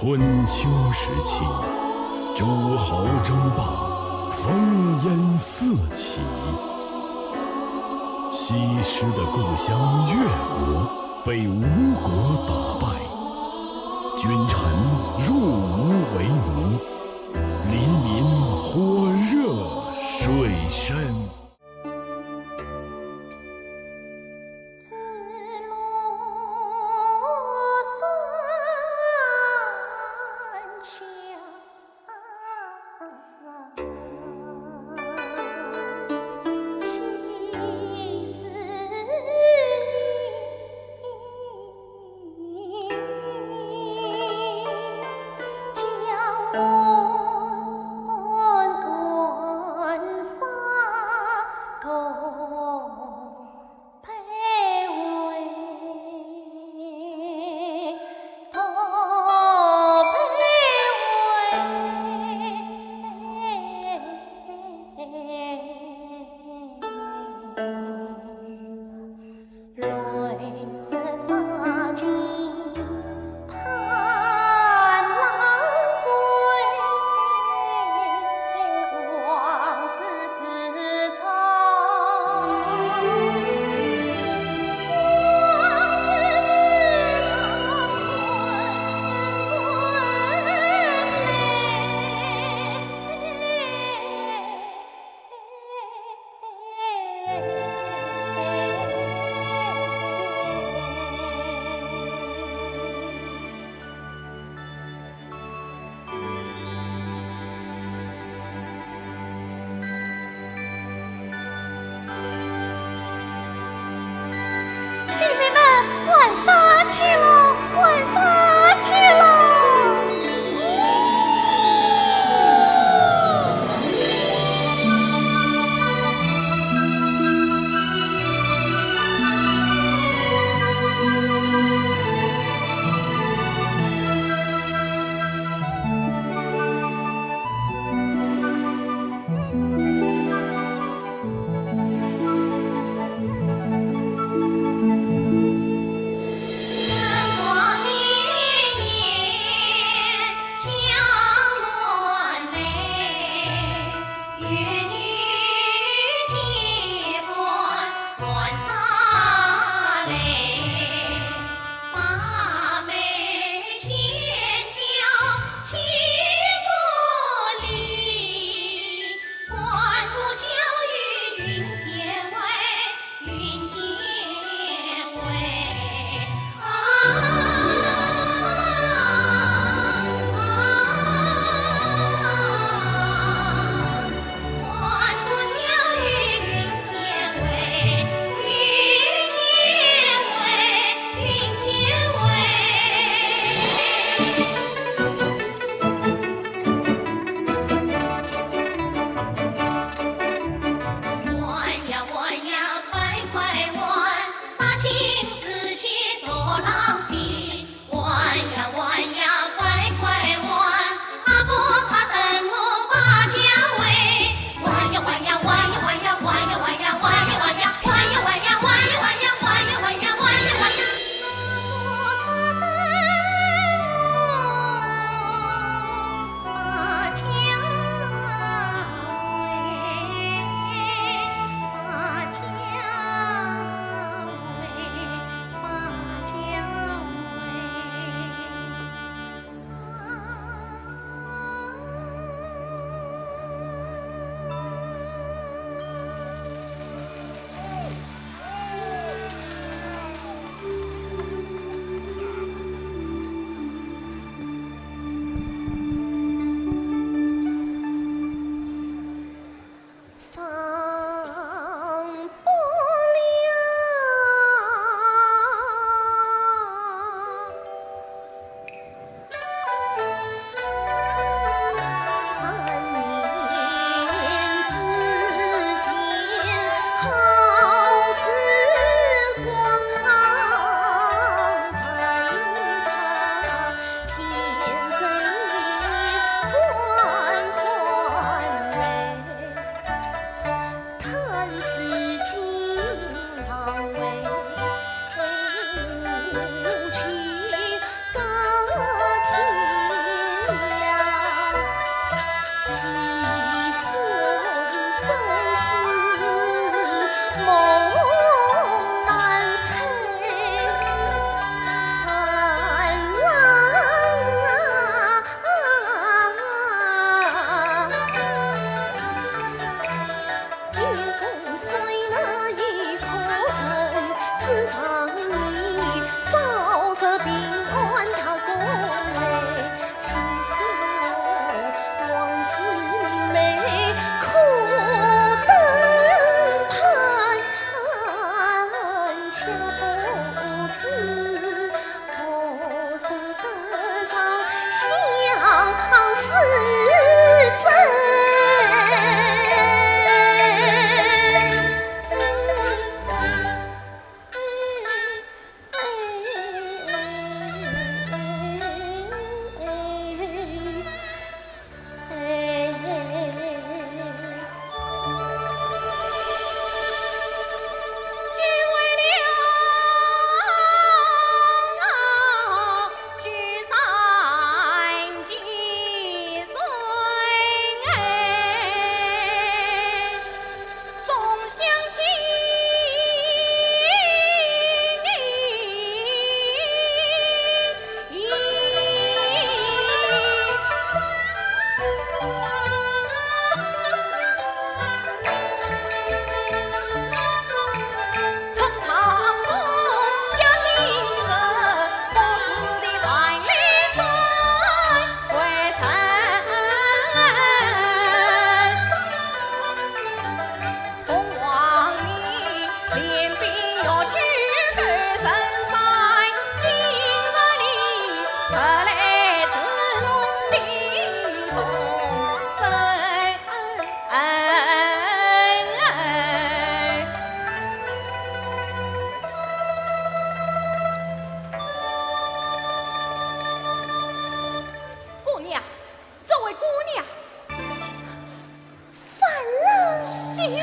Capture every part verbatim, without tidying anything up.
春秋时期，诸侯争霸，烽烟四起。西施的故乡越国被吴国打败，君臣入吴为奴，黎民火热水深。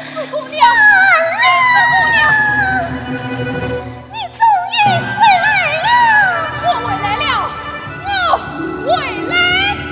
死姑娘，气死姑娘！你终于回来了！我回来了，我回来了。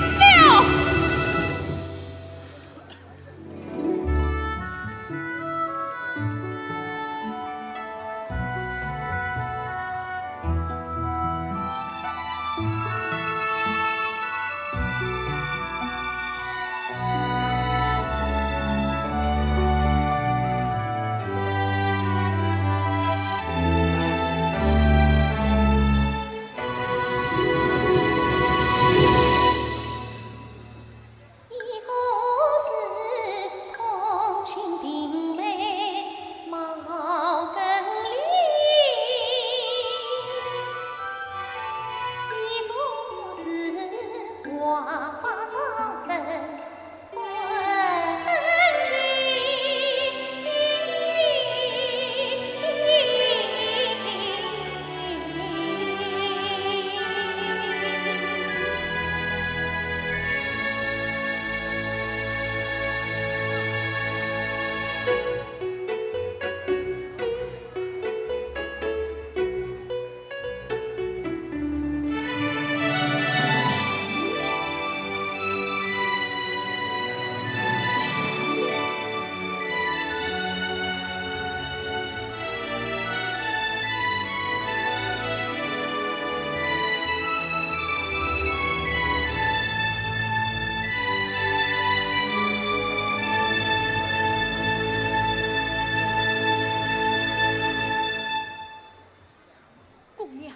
姑娘，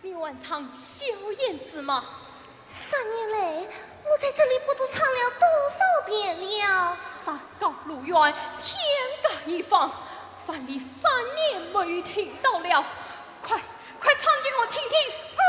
你还唱《小燕子》吗？三年来，我在这里不知唱了多少遍了。山高路远，天各一方，万里三年没有听到了。快，快唱给我听听。嗯。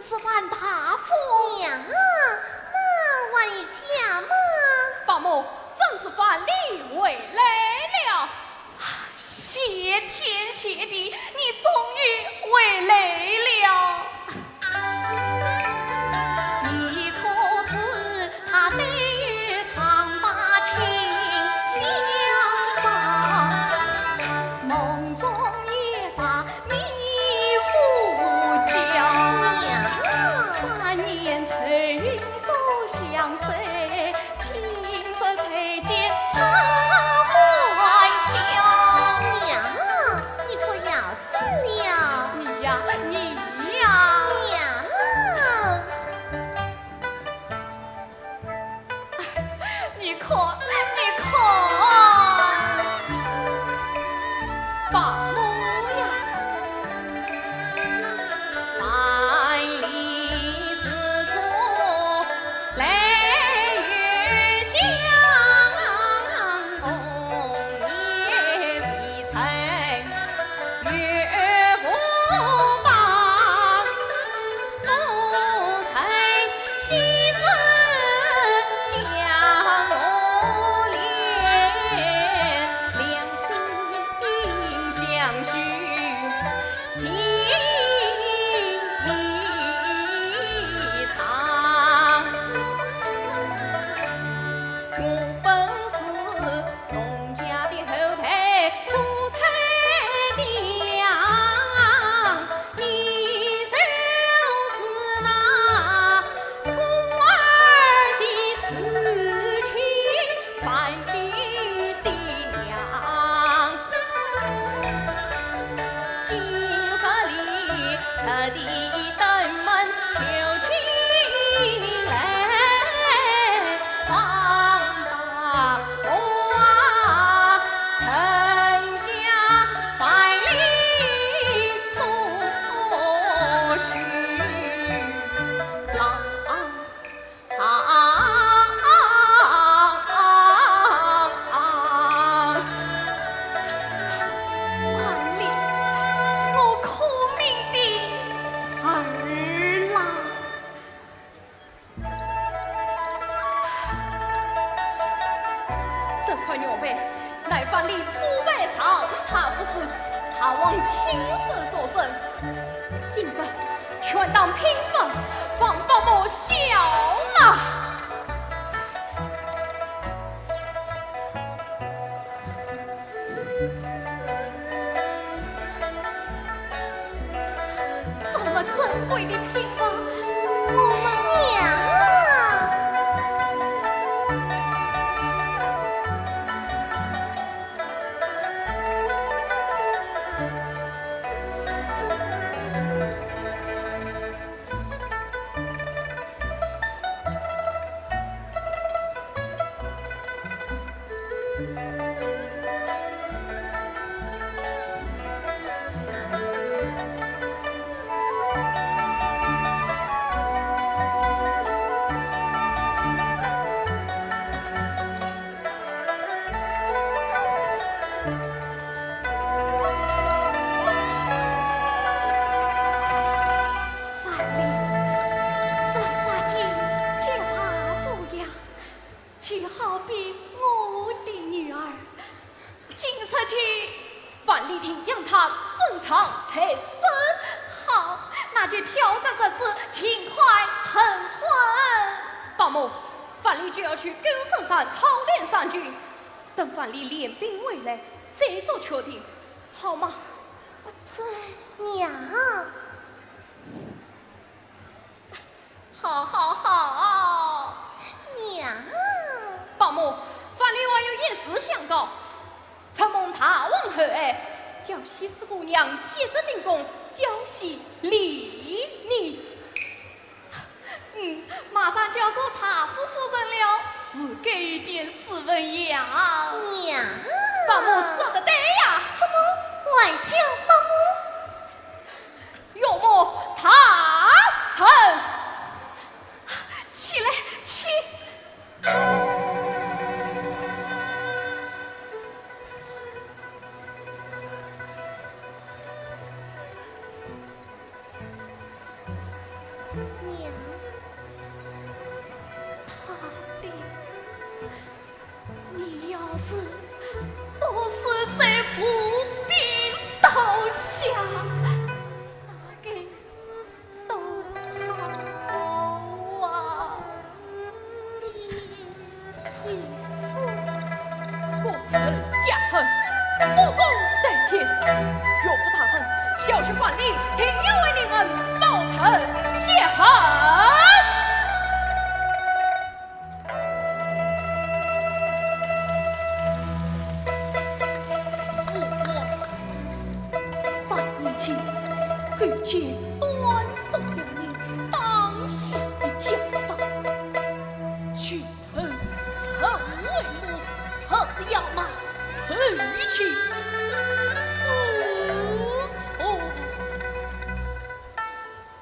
是樊大夫。娘啊，那还有家吗？伯母，正是樊梨回来了。谢天谢地，你终于回来了。你可知他对唱罢清香臊，梦中也把 迷糊觉。三年曾与你相随，今日再见他欢笑。娘，你不要死了。你呀，你呀。娘。 你看，你看，伯母呀。这块玉佩，乃樊梨初拜上大夫时，大王亲手所赠。今日全当平分，望伯母笑纳。这么珍贵的品物，我们娘啊！ 樊梨，这纱巾洁白无恙，就好比我的女儿。今日去，樊梨定将她珍藏在身。好，那就挑个日子，尽快成婚。伯母，樊梨就要去九层山操练山军，等樊梨练兵回来，再做决定，好吗？这，娘。 好，好，好。娘。伯母，樊梨还有一事相告。承蒙大王厚爱，叫西施姑娘即日进宫，教习礼仪。嗯，马上就要做大夫夫人了，是该有点斯文呀。娘。伯母说得对呀。什么？还叫伯母？ 岳母大人。起来，起。娘，他的，你要是不是在府兵倒下，那该多好啊！爹。 国仇家恨，不共戴天。岳父大人，小婿范蠡定要为你们报仇雪恨。父王，三年前，勾践断送了你当下的江山， 君臣臣为母，弑死野马，受尽死痛。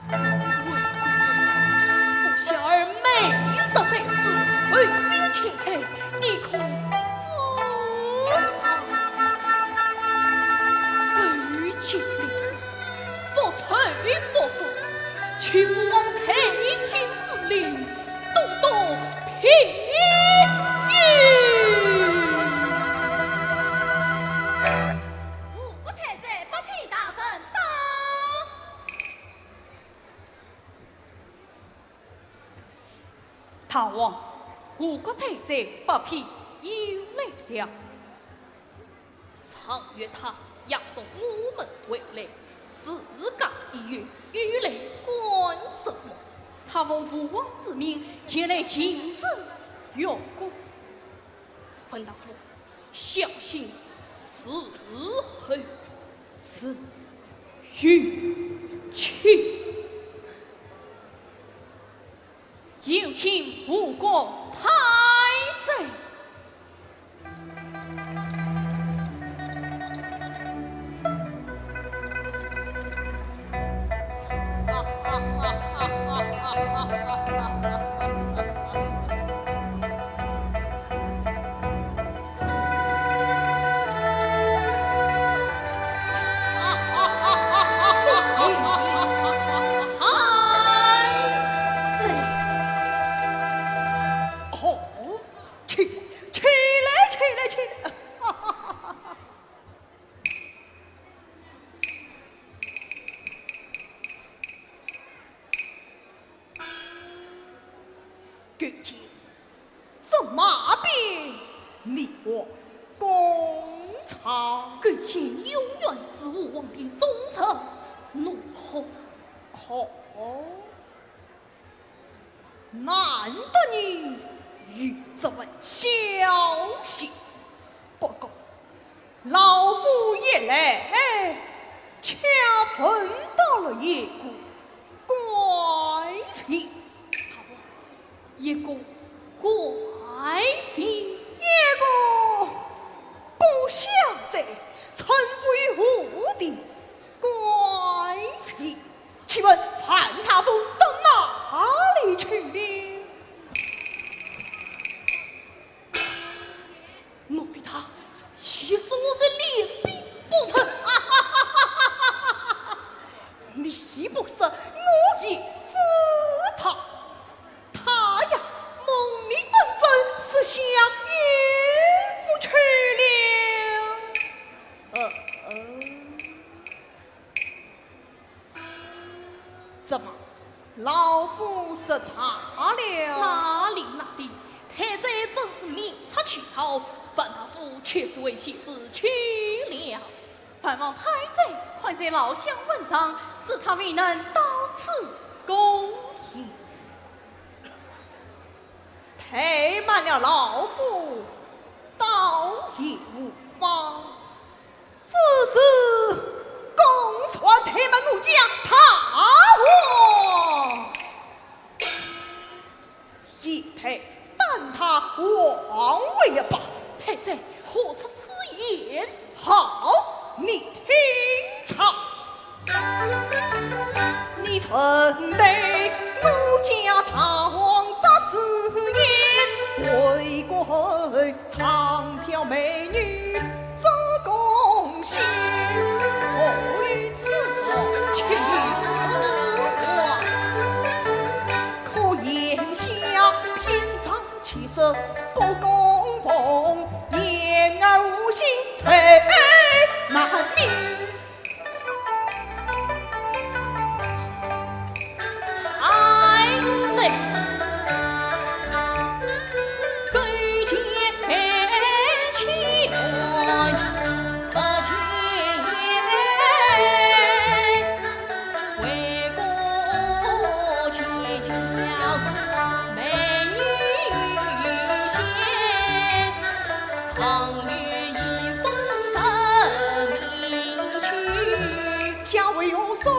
为国不孝而美色在此，为兵请罪，你可知道？勾践立誓， 复仇复国，岂不枉垂听之令，咄咄逼人。吴国太子，北平大人到。 大王，吴国太子北平又来了。常与他押送我们回来，自家一员，又来管什么？他奉父王之命，前来请示岳父。樊大夫，小心伺候。是，有请。 有请吴国太子。哦，起，起来，起来，起来！ 勾践，这马鞭你我共操。勾践永远是吴王的忠臣奴仆。哦，难得你有这份孝心。不过， 老夫一来，恰碰到了一个怪癖。一个怪癖？一个不孝子、成为无的怪癖。请问樊太夫到哪里去了？ 莫非他也是我这练兵不成？你不说，我也知道。他呀，蒙你问政，是想应付去了。呃，呃。 怎么，老夫失策了？哪里哪里，太子真是明察秋毫，樊大夫却是为喜事去了。烦望太子快在老相问上，使他未能到此攻营。 怠慢了老夫，倒也无妨。只是公孙，怠慢我家大王，也得担他王位一把。太子，何出此言？好，你听着。 你曾对我家大王发誓言，为国唱跳美女做贡献。可有此话？岂有此话？家为我送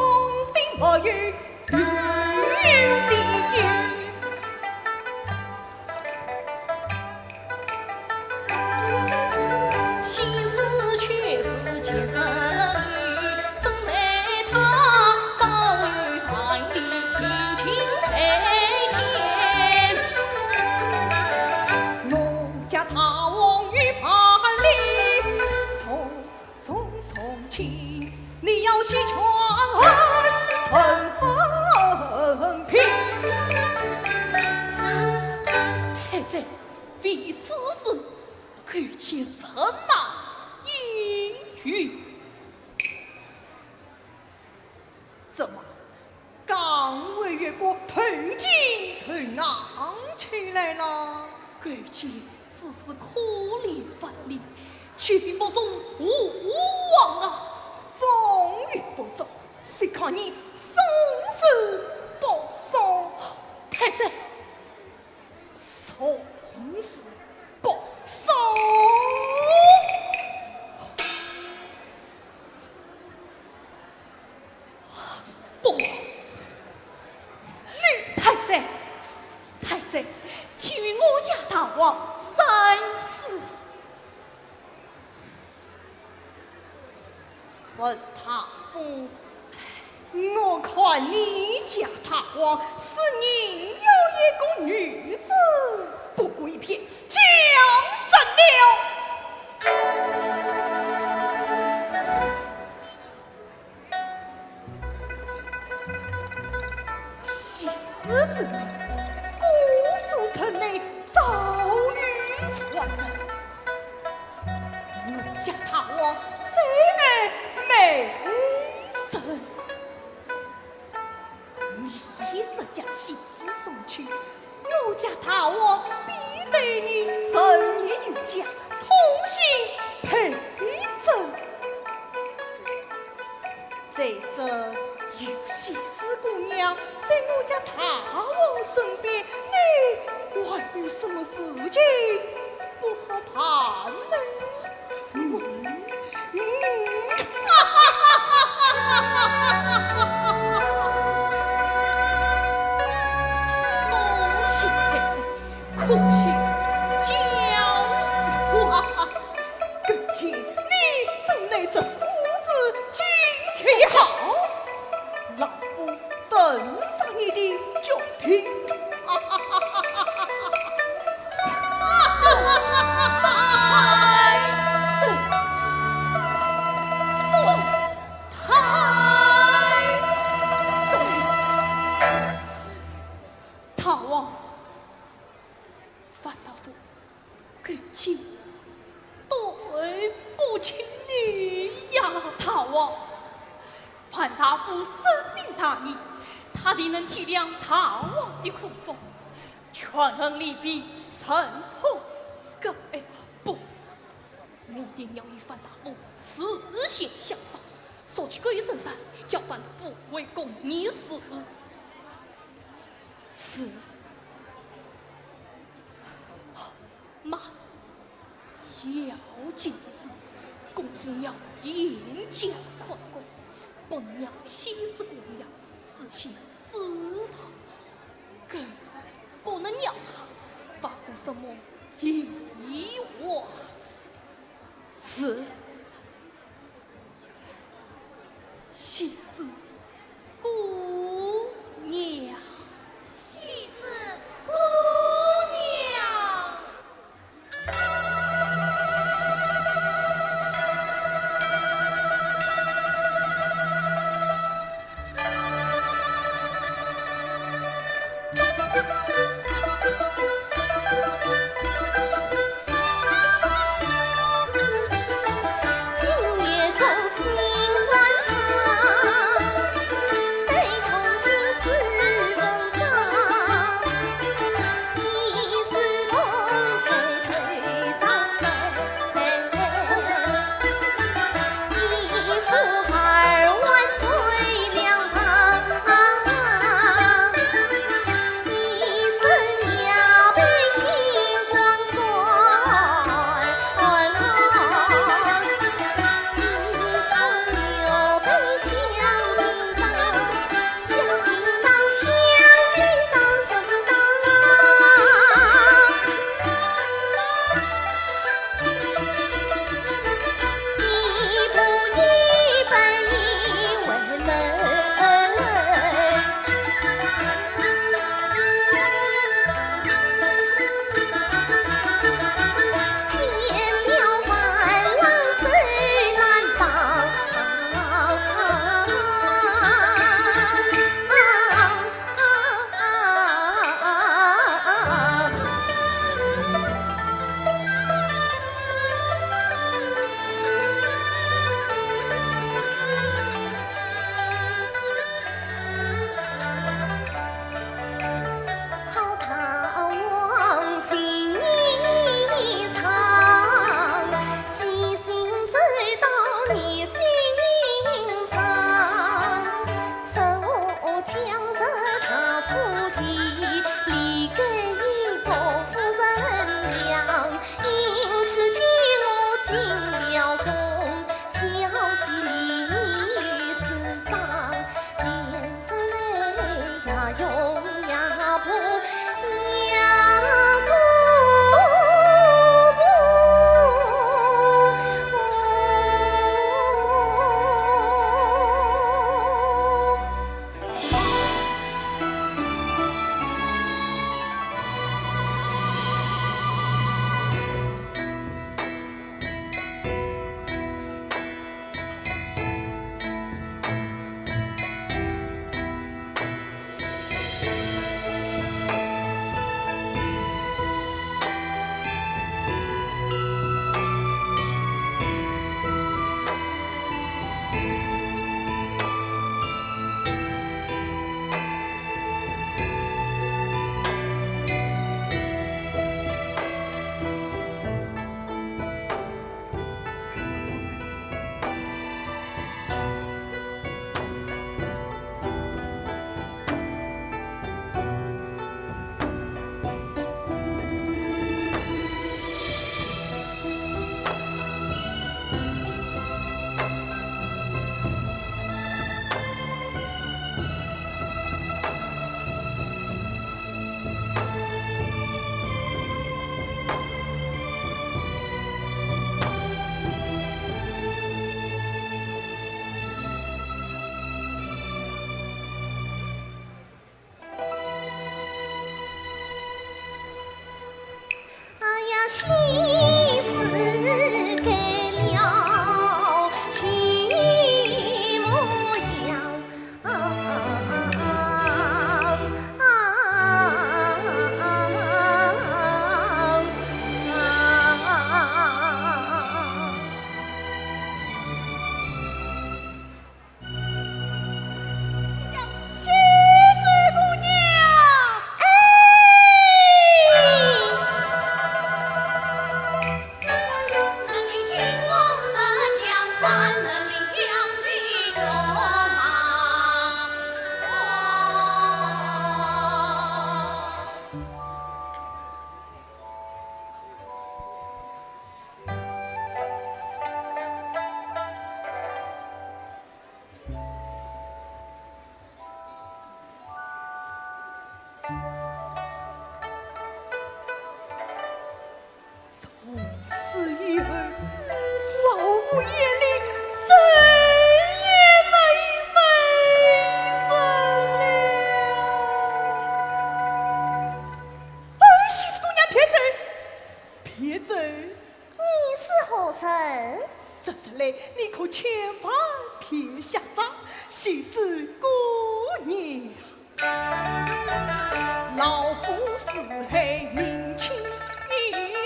的没有，有的有。喜事却是今日有，总奈他早有万里定情在先。我家大王与万里从 从从亲，你要是全恨分分平。太子，为此事，狗姐怎能应允？怎么， 刚未越过头颈就硬起来了？狗姐，此事可怜万里，绝对不忠无王啊！忠与不忠，谁看你忠是不忠？太子，忠是不忠？ 不，你太子，太子，请与我家大王三思。文大夫，我看你家大王是宁要一个女子，不过一片江山了。 喜事之日，姑苏城内早有传闻，我家大王最爱美人。你若将喜事送去，我家大王必对你仁义有加，重新配赠。 再者，有喜事姑娘在我家大王身边，你还有什么事情不好办呢？嗯，嗯。恭喜太子，可喜交换。 狗姐，你怎奈这父子军情也好，老夫等着你的决定。大王，樊大夫， 狗姐对不起你呀。大王，樊大夫深明大义，他定能体谅大王的苦衷，权衡利弊，慎痛改。不，我定要与樊大夫事先相商，索取狗爷圣旨，叫樊大夫回宫议事。是。 慢，要紧的事，宫中要严加看顾，不能让喜事姑娘事先知道，更不能让她发生什么意外。是。 喜事姑娘。喜事姑娘。西施姑娘，老夫是害命亲你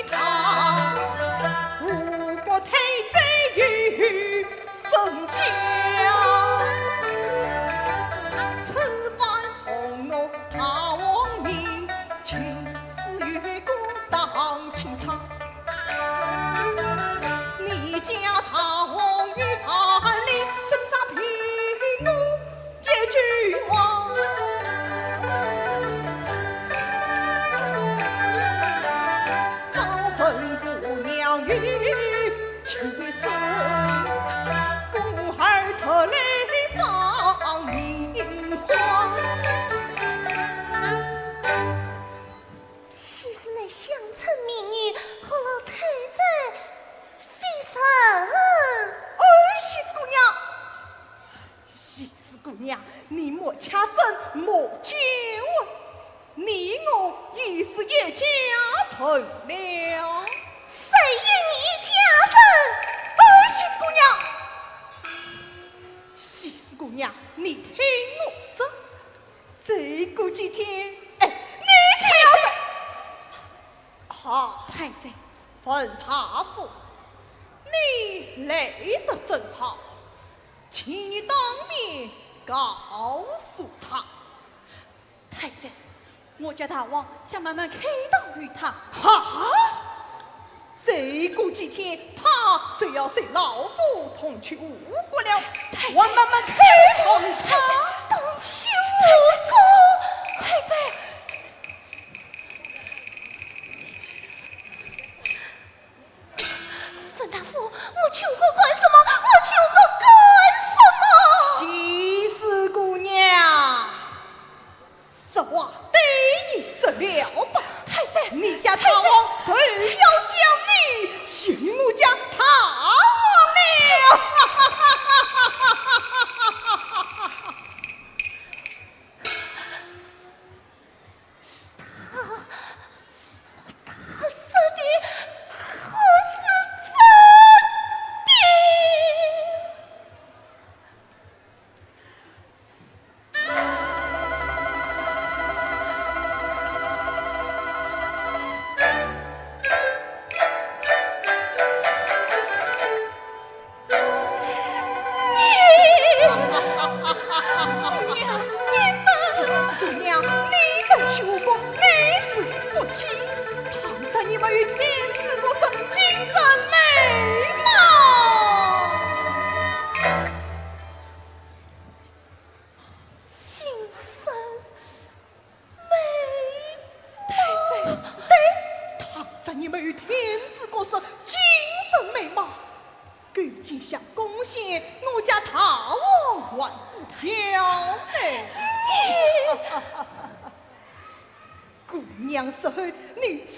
他，吴国太子与孙家，此番奉我大王命，请示于公当清唱。 你家大王与范蠡，身上凭我一句话。早闻姑娘有喜事，故而特来访名花。 西施乃乡村名女，何劳太子费神？哎，西施姑娘，西施姑娘，你莫吃生莫见活，你我已是一家人了。谁与你一家人？哎，西施姑娘，西施姑娘，你听我说。 再过几天，哎，你就要走。好，太子。樊大夫，你来得正好，请你当面告诉他。太子，我家大王想慢慢开导于他。哈！ 再过几天，他就要随老夫同去吴国了。太子，我慢慢开导他。同去吴国？太子，樊大夫，我去吴国干什么？我去吴国干什么？西施姑娘， 实话对你说了吧。太子，你家大王就要将你许我家大王了。他，他说的可是真的？ 姑娘，你等去吴国，你是不听。倘若你们与天子国色，精神美貌。 精神美貌。对，对，倘若你们与天子国色，精神美貌，够进献貢献，我家大王还不跳呢。你，姑娘死后，你做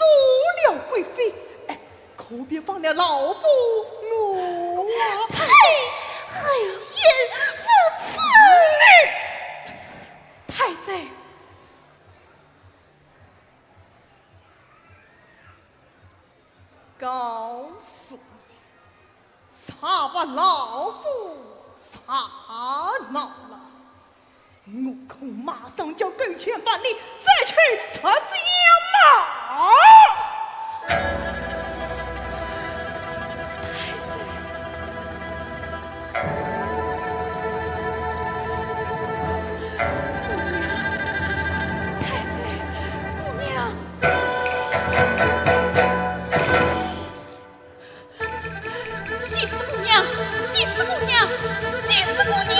了贵妃，哎，可别忘了老夫我啊。呸！厚颜无耻！太子，告诉你，若把老夫惹恼了，我恐马上叫勾践、范蠡再去捉妖魔。太子，太子，姑娘。 西施姑娘，西施姑娘，西施姑娘！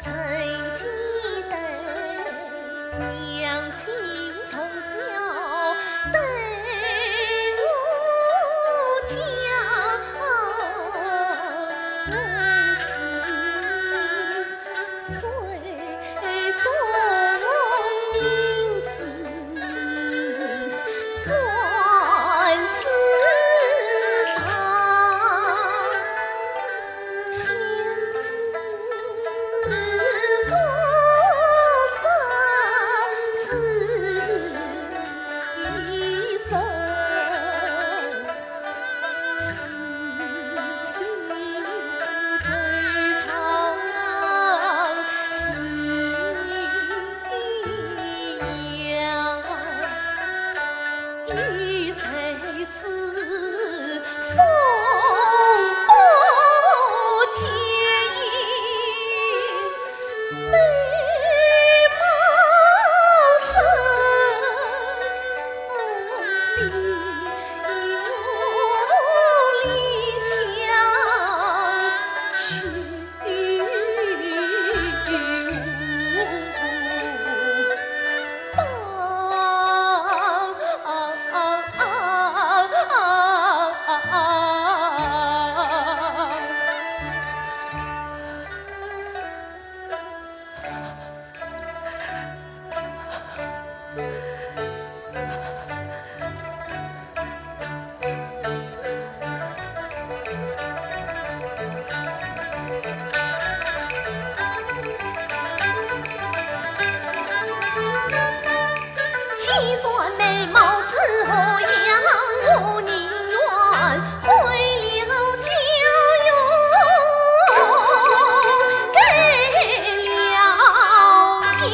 曾记得娘亲从小对我讲，我是水中人子，转世上 天子过身是一生痴心受伤是一样。 一谁知风波剪影，眉毛深，比我理想去。 既然美貌是何样，我宁愿毁了家园，改了调。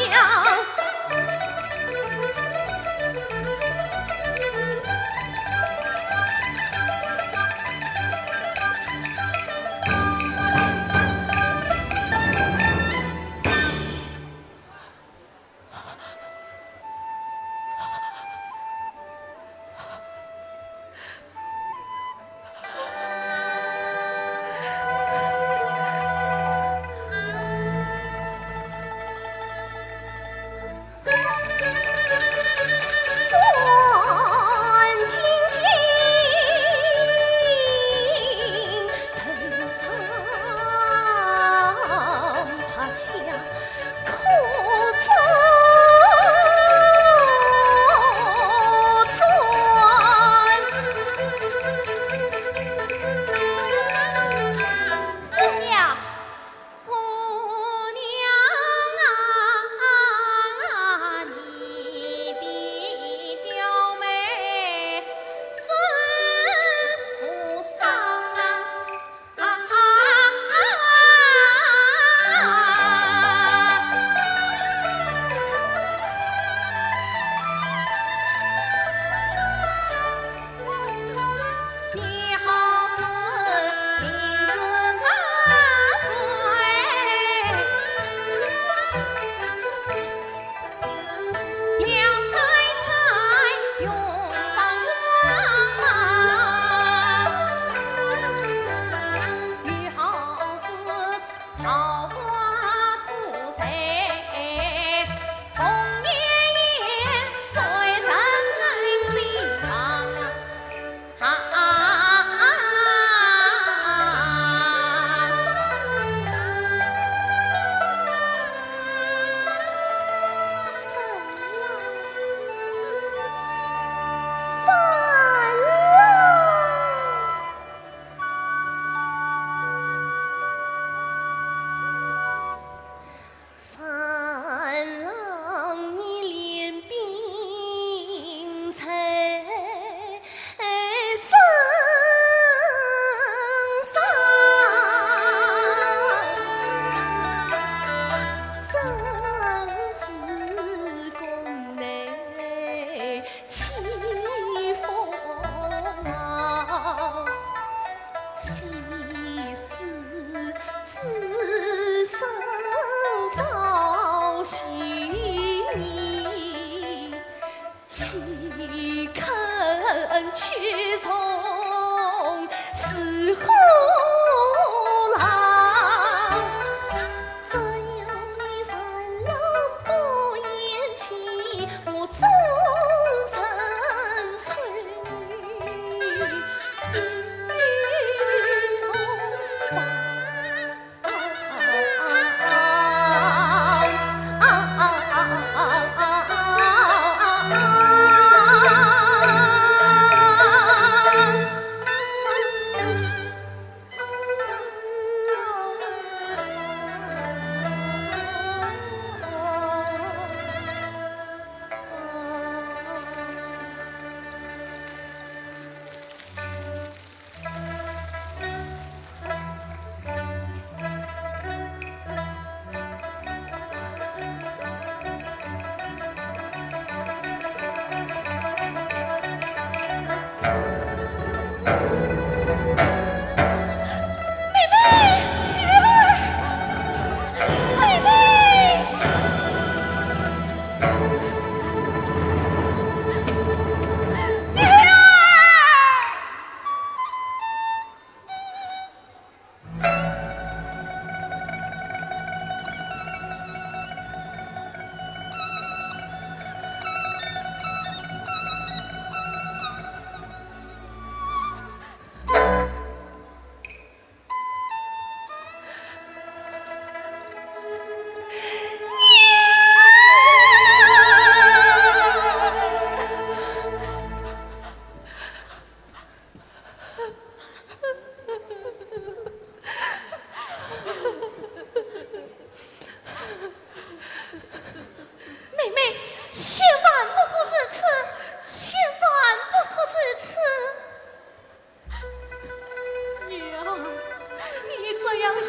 姑娘，姑娘啊，你的娇美是无双啊。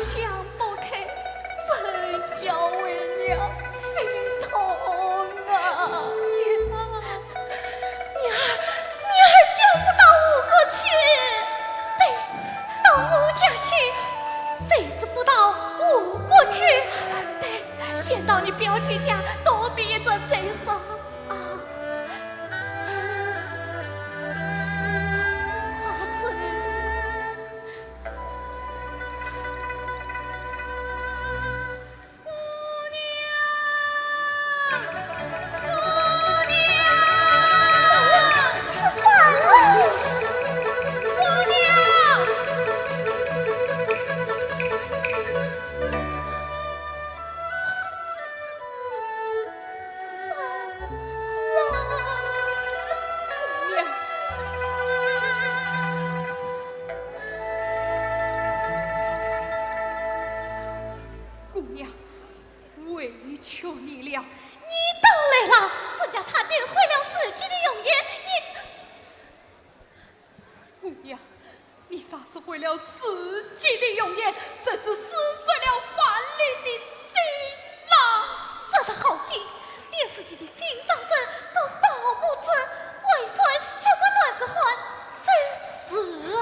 想不开，真叫为娘心痛啊！女儿，女儿叫不到吴国去。对，到我家去，谁知不到吴国去。对，先到你表姐家躲避一阵再说啊。快走。 姑娘，委屈你了。你倒来了，人家差点毁了自己的容颜，你……姑娘，你若是毁了自己的容颜，就是撕碎了樊篱的心啦。说得好听，连自己的心上人都保不住，还算什么男子汉？真是啊，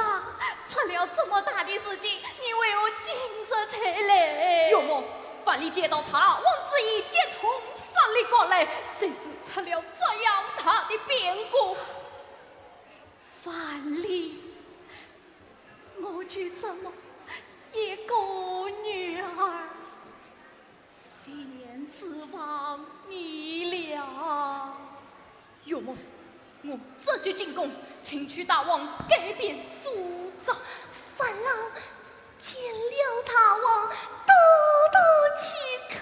出了这么大的事情，你为何今日才来？岳母，樊篱接到大王旨意，即从山里赶来，谁知出了这样大的变故。樊篱，我就这么一个女儿， 全指望你了。岳母，我这就进宫，请求大王改变主张。樊郎，见了大王，多多岂可。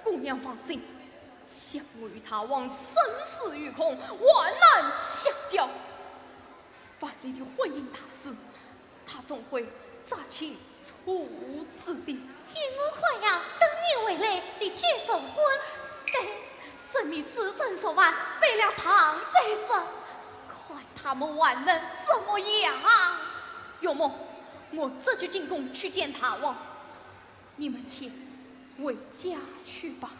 姑娘放心，想我与大王生死与共，患难相交。 樊篱的婚姻大事，他总会查清楚仔的。因我快要等你回来，你结重婚。对，生米煮成熟饭，备了汤再说，看他们还能怎么样？岳母，我这就进宫去见大王，你们且回家去吧。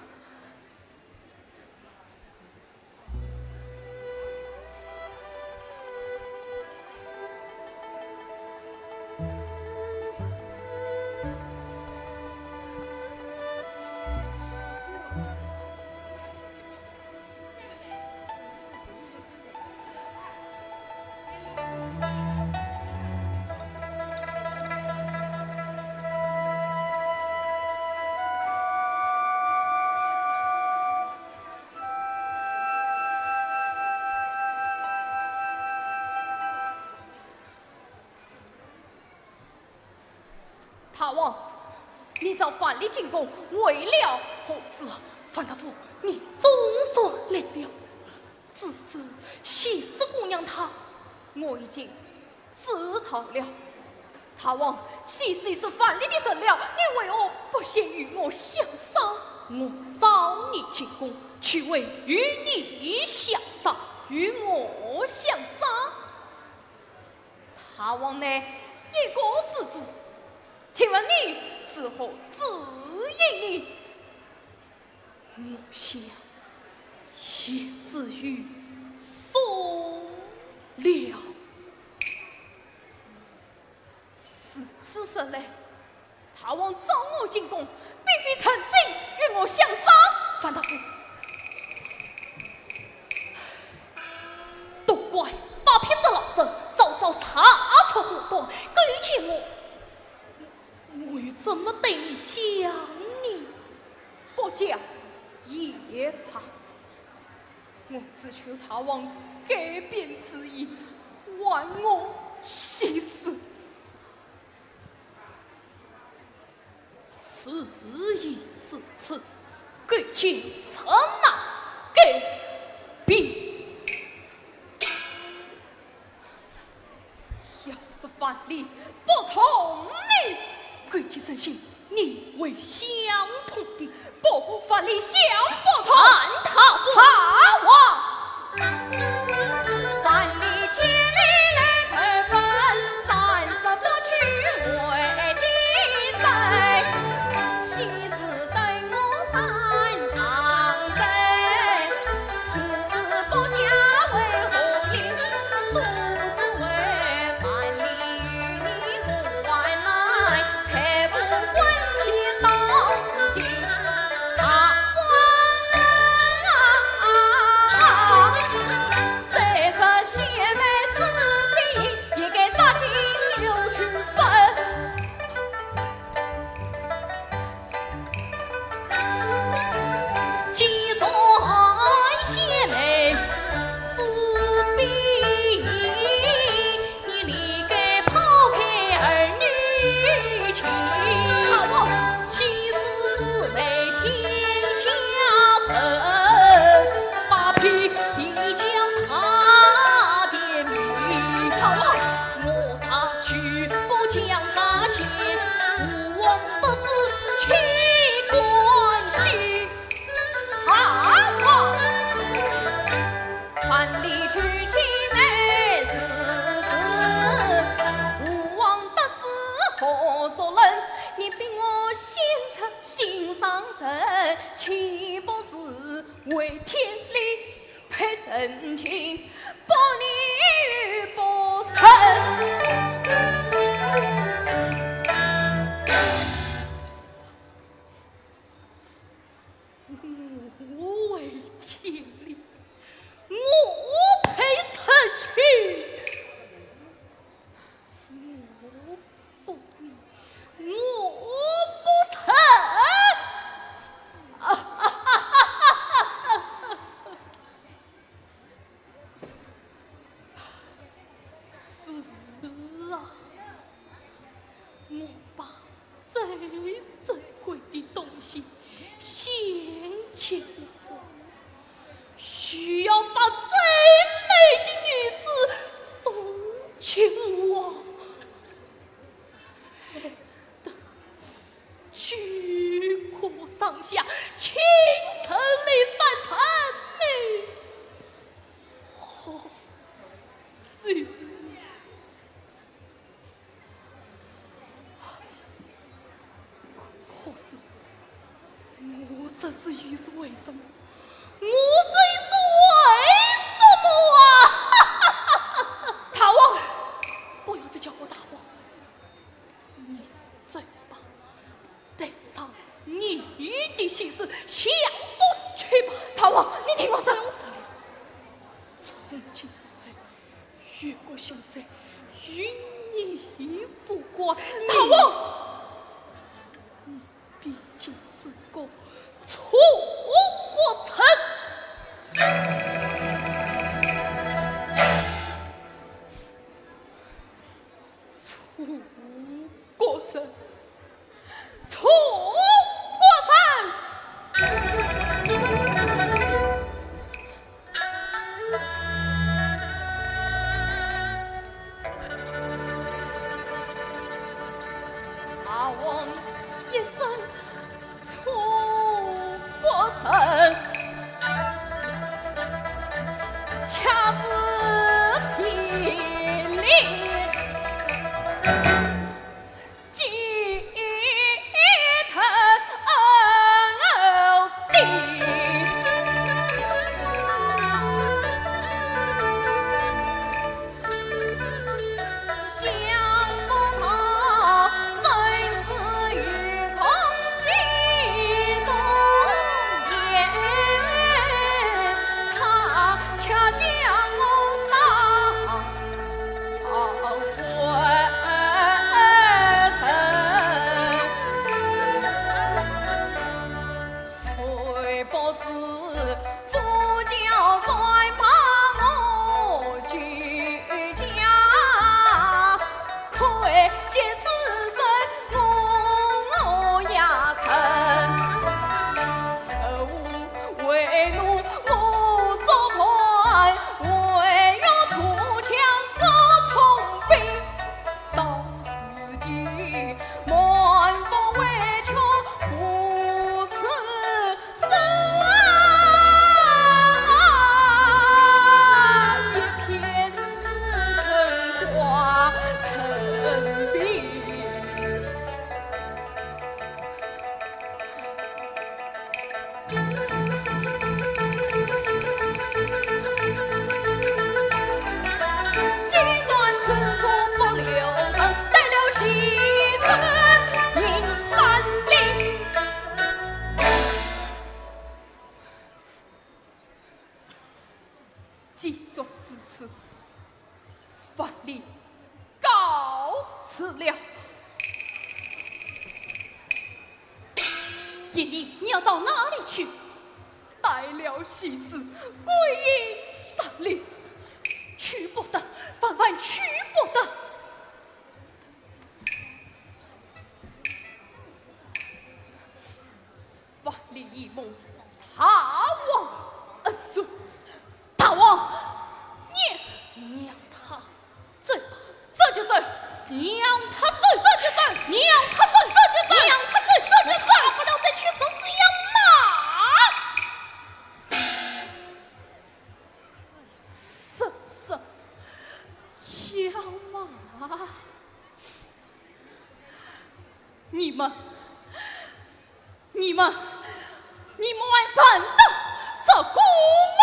大王，你召樊篱进宫为了何事？樊大夫，你总算来了。此事，喜事姑娘她，我已经知道了。 大王，喜事是樊篱的成了，你为何不先与我相商？我召你进宫，岂为与你相商，与我相商？大王乃一国之主，请问你是何主意呢？ 我想，也只有送了。如此说来，大王召我进宫，并非诚心与我相商。樊大夫，都怪八品这老贼，早早查出祸端，勾结我， 我又怎么对你讲呢？不讲也罢，我只求大王改变主意，还我喜事。事已至此，勾结实难改变。 要是樊篱不从你，勾结人心，你会想通的。不，樊篱想不通。樊大夫。大王。樊篱千里来投奔，三十不去回的做人，你比我先出心上人，岂不是为天理，配人情，不义不仁？我为天理，我配人情。 我不义，我不仁。是啊，我把 最珍贵的东西献给了我，需要把最美的女子送给我，害得举国上下，青山里三层没好修。 可是，我这是又是为什么？我这又是为什么啊？大王，不要再叫我大王，你走吧，带上你的心事，下山去吧。大王，你听我说。不用说了，从今以后， 越国兴衰与你无关。大王，你毕竟是个楚国人。楚国人。 楚国人。大王一声楚国人，恰似霹雳。 既说至此，范蠡告辞了。鄢陵，你要到哪里去？带了喜事，归隐山林。去不得，万万去不得。 万里一梦，大王恩准。大王，你让他走吧。走就走。你让他走，走就走。你让他走，走就走。你让他走，走就走。大不了再去试试羊毛。试试羊毛。你们，你们，你们还认得这个吗？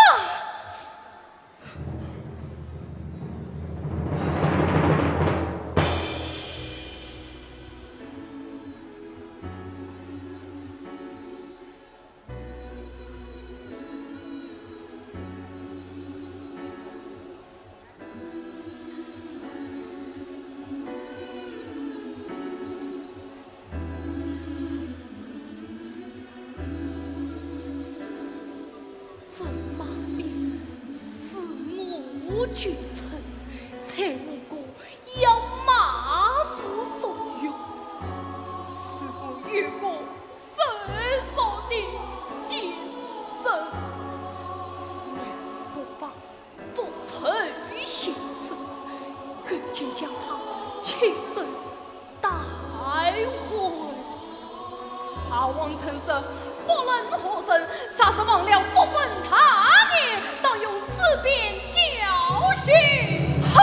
这马鞭是我君臣，在我国要马是所用，是我越国受伤的见证。为国防 复仇行刺，赶紧将他亲手带回。大王曾说，不论何人，若是忘了不分他人，当用此鞭教训。好。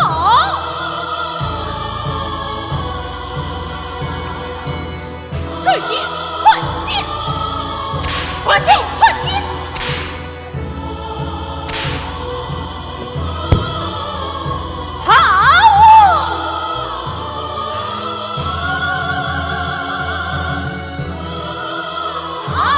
赶紧快点，快点，快点！好啊！好啊！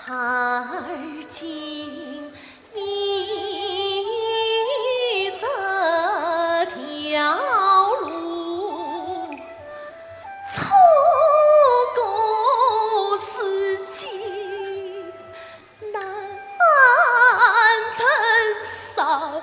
而今你这条路错过时机，难承受。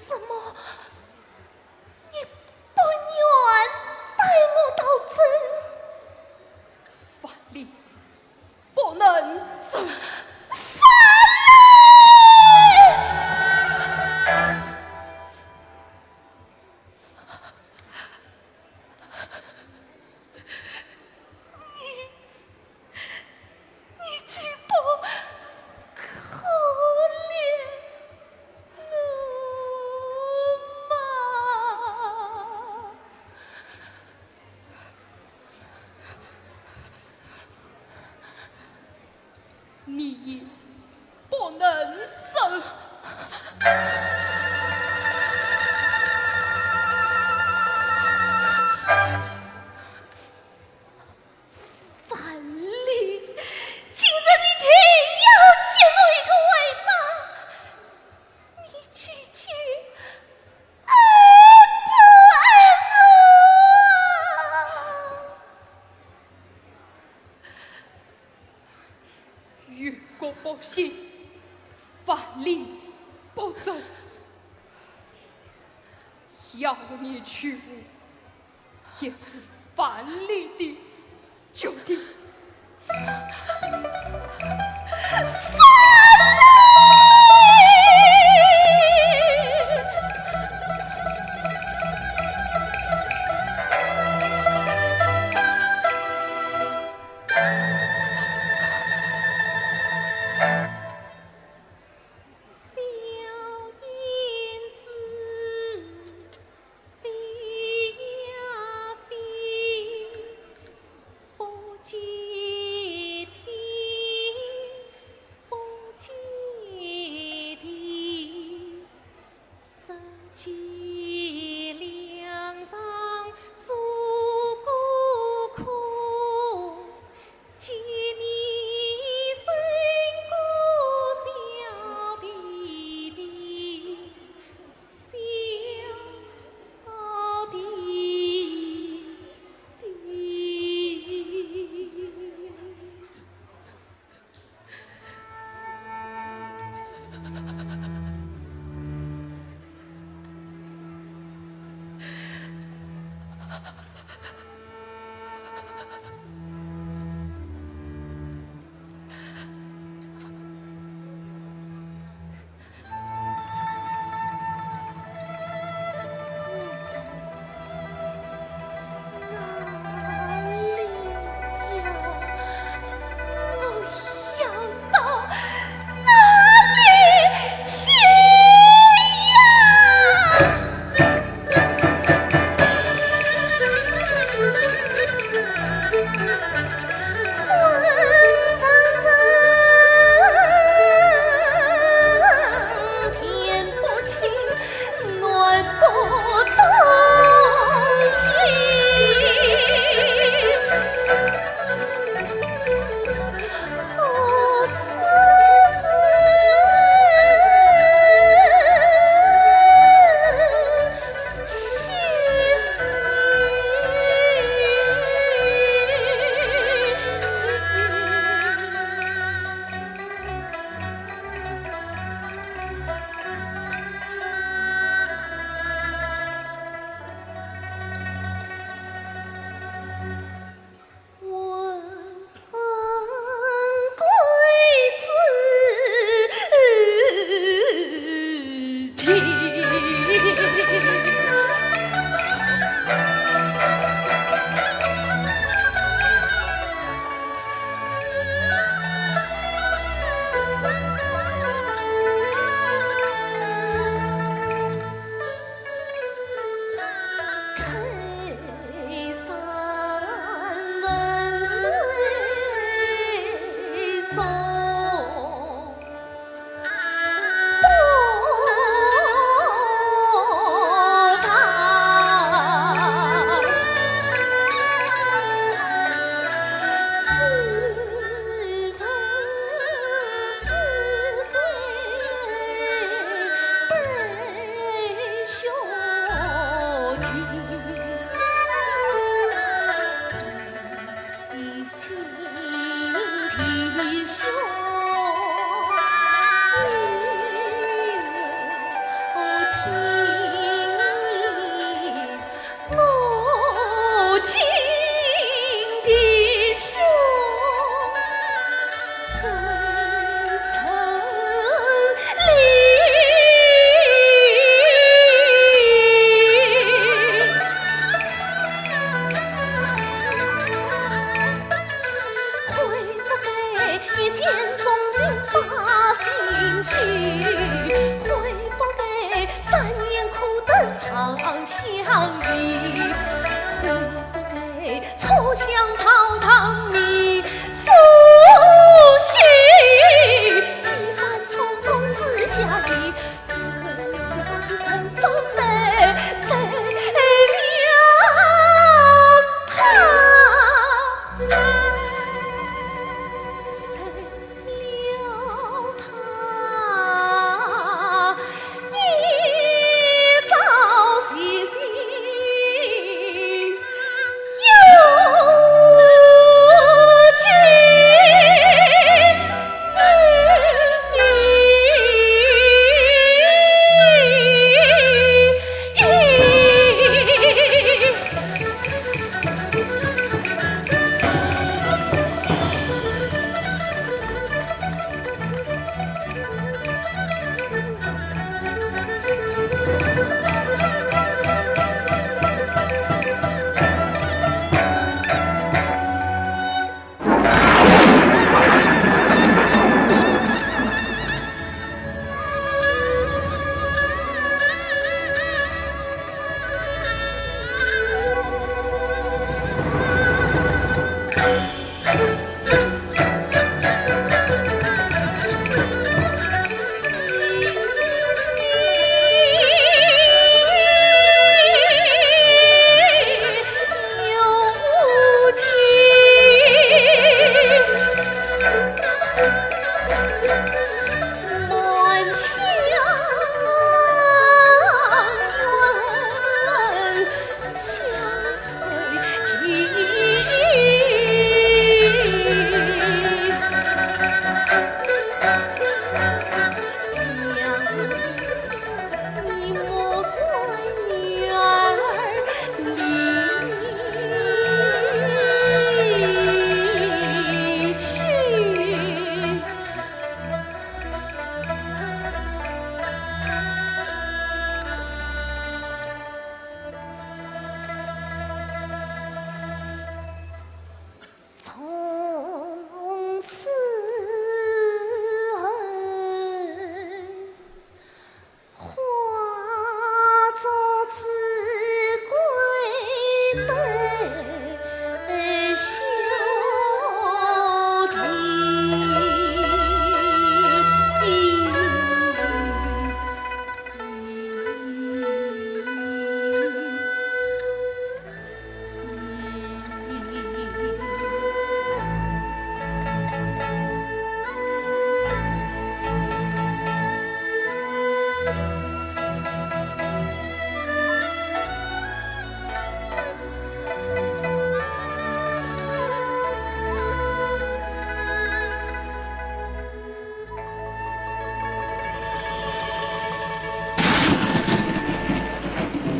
怎么，你不愿带我逃走？樊丽，不能走。樊丽！ 你，你就不可怜我吗？ 你也不能走。樊丽，今日你定要给我一个回答，你究竟爱不爱我？ 越国百姓，樊丽不走。要你去，也是万里的决定。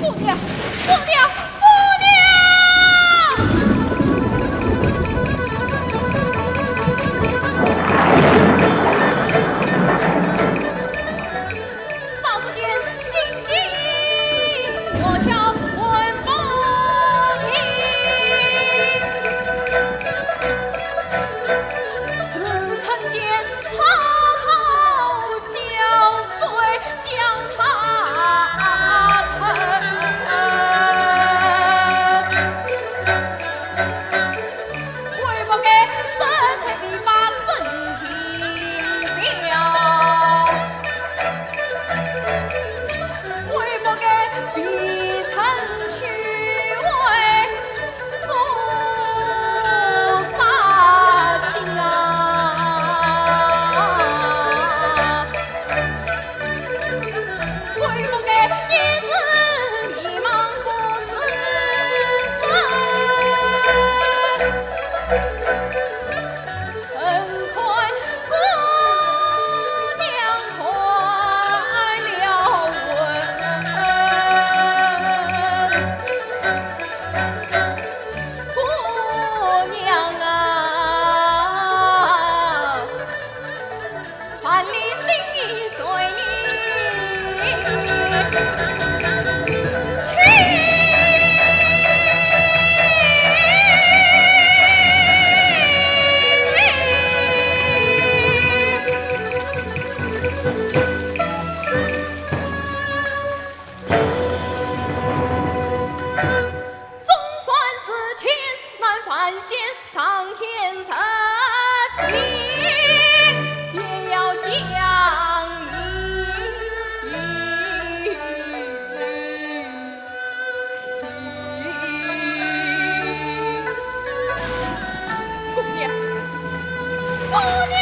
姑娘，姑娘，姑娘！霎时间，心惊肉跳魂不停。时辰间，滔滔江水将他吞。 悔不该身在篱笆真情表，悔不该未曾去为苏杀尽啊。 姑娘，姑娘！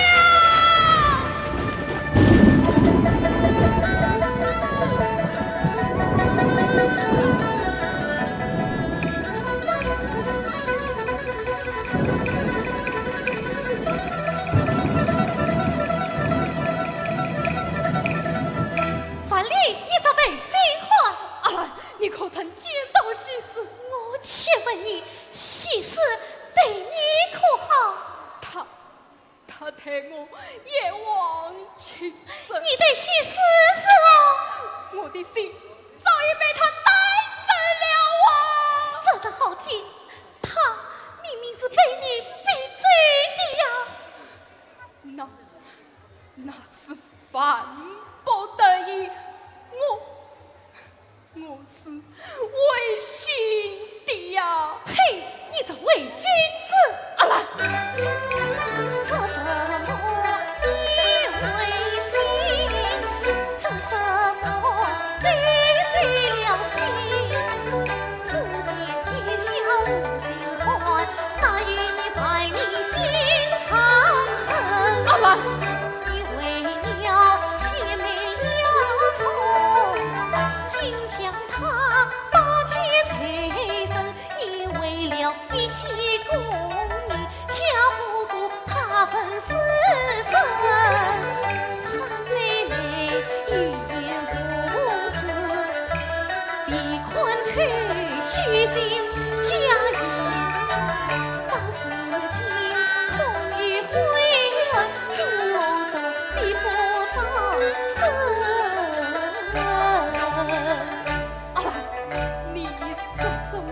樊丽，你这位新欢。阿兰，你可曾见到西施？我且问你，西施对你可好？她，她待我一往情深。你对西施是否？我的心早已被她带走了啊！说得好听，她明明是被你逼走的呀。 那，那是万不得已，我，我是违心的呀。呸！你这伪君子！阿兰！ 阿兰！阿兰，你说什么？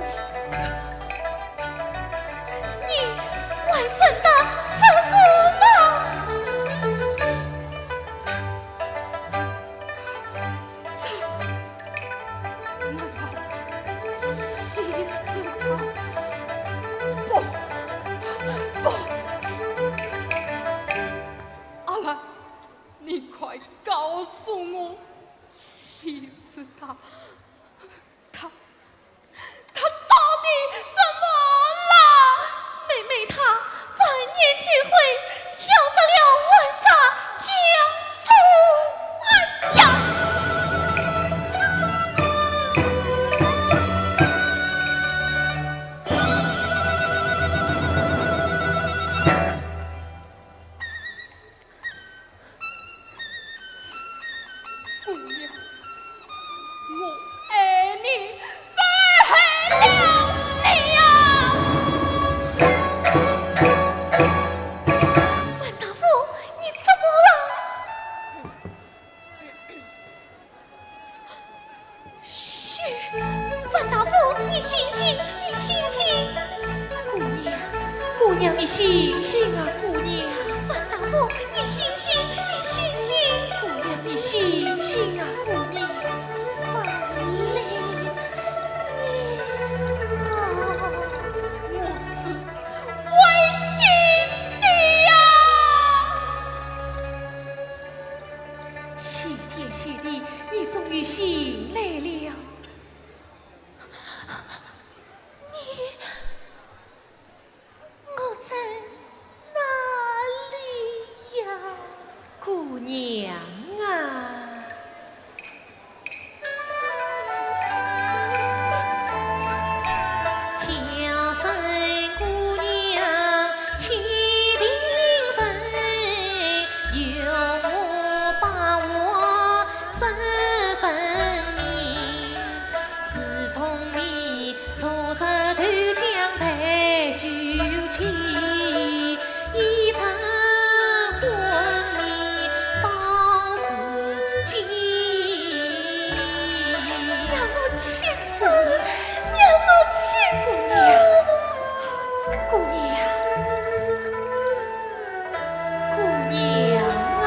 娘，你醒醒啊，姑娘！樊大夫，你醒醒，你醒醒！姑娘，你醒醒啊，姑娘！樊梨啊！我是会醒的呀。谢天谢地，你终于醒来了。你，我在哪里呀？姑娘啊！ 让我气死！让我气死！姑娘，姑娘啊！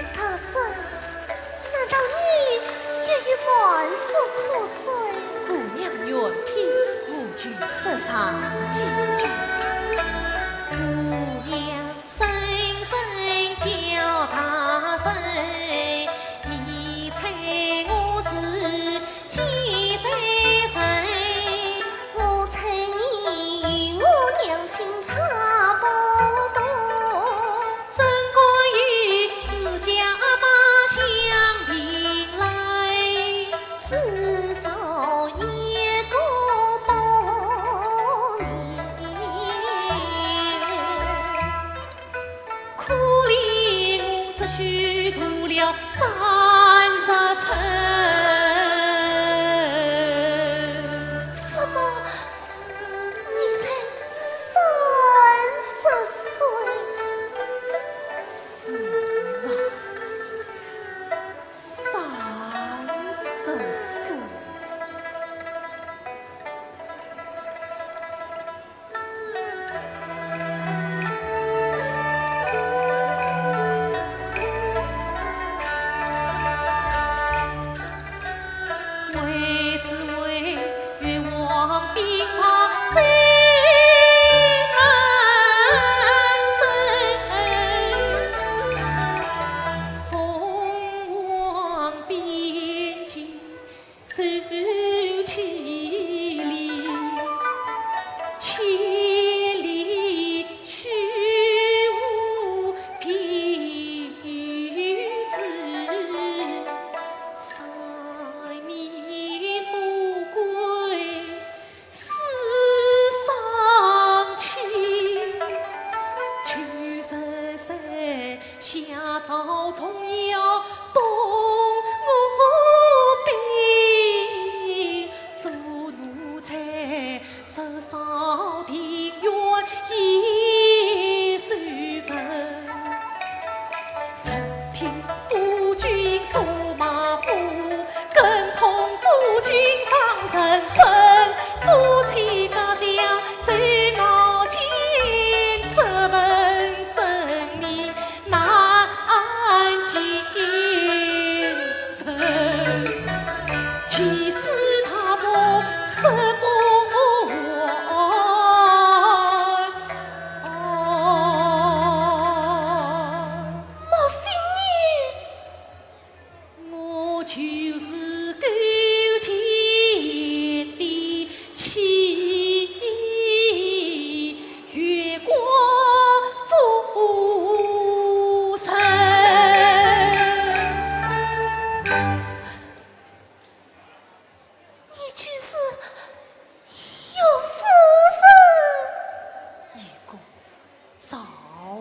大大嫂，难道你也有满腹苦水？姑娘远听，我就说上几句。 什么？你才三十岁？总要懂我病，做奴才，十少庭院也受分。身听夫君做马夫，更痛夫君上人本。夫妻家相守熬今朝，问生命 难安今生，岂知他从死不还。莫非你？ 我就是勾践的妻，月光夫人。你就是岳夫人？贤公早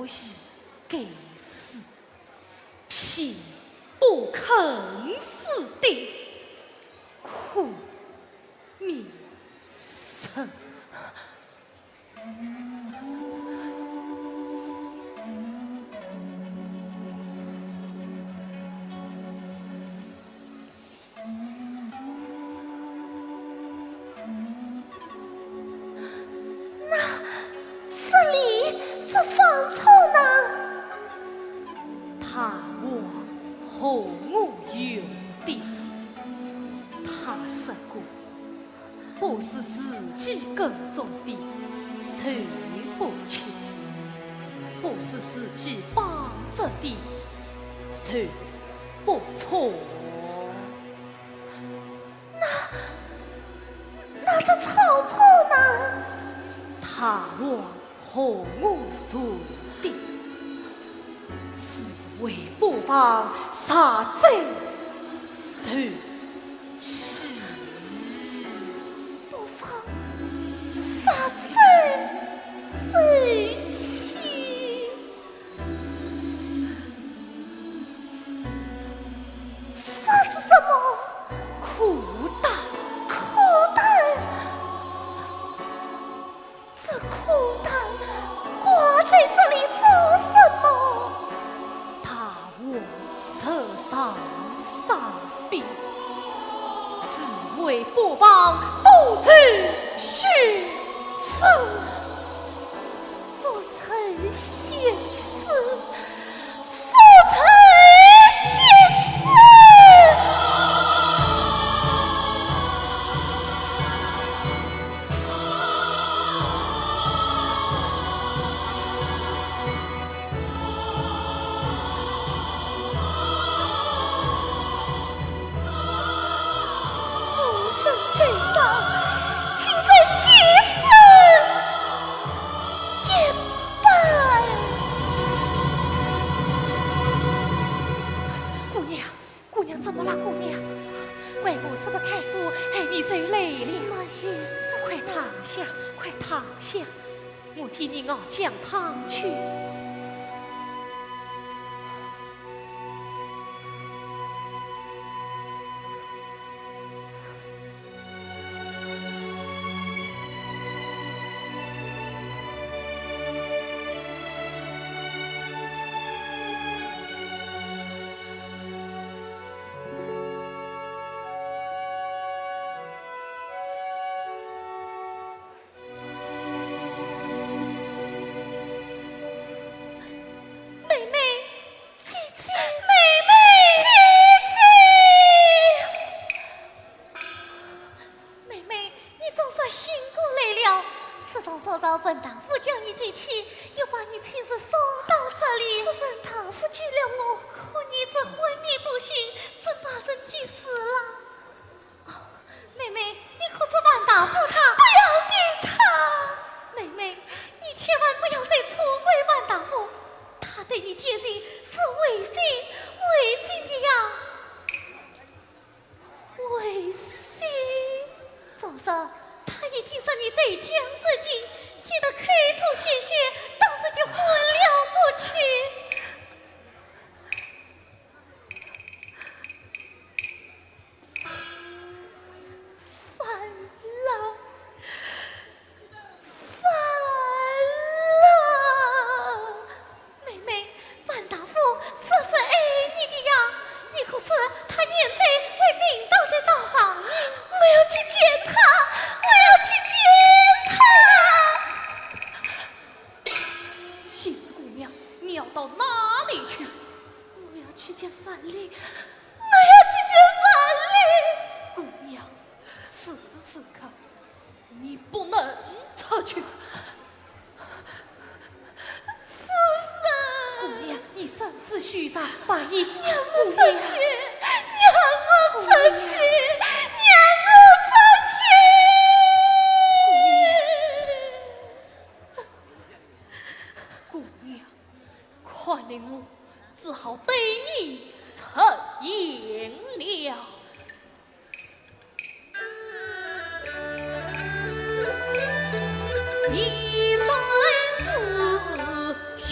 已该死，岂不肯死的苦命人。 那这里，这方寸呢？大王和我约定，他说过，不是自己耕种的，谁不吃？不是自己放着的，谁不吃？ 那，那这草坡呢？大王和我说的，只为不忘杀贼受气。不忘杀贼受气。 这是什么？苦胆。苦胆？这苦胆挂在这里做什么？大王受伤伤病，只为不忘父仇雪耻。 父仇雪耻，父仇雪耻。夫人在上，请受雪耻。 一拜。姑娘，姑娘，怎么了，姑娘？怪我说的太多，害你受累了。没有事。快躺下，快躺下，我替你熬姜汤去。 妹妹，姐姐，妹妹，姐姐。妹妹，你总算醒过来了。自从昨日文大夫将你救起，又把你亲自送到这里。是文大夫救了我。可你这昏迷不醒，怎把人救死了？ 妹妹，你可知文大夫他……不要提他。妹妹，你千万不要再错怪文大夫，他对你救人是违心，违心的呀。违心？昨日他一听说你对姜受惊，急得口吐鲜血，当时就昏了过去。金氏姑娘，你要到哪里去？我要去见范蠡，我要去见范蠡。姑娘，此时此刻，你不能出去。夫人。姑娘，你身子虚弱，万一……让我出去，让我出去，让我出去。姑娘。 姑娘，看来我只好对你出言了。你在此，贤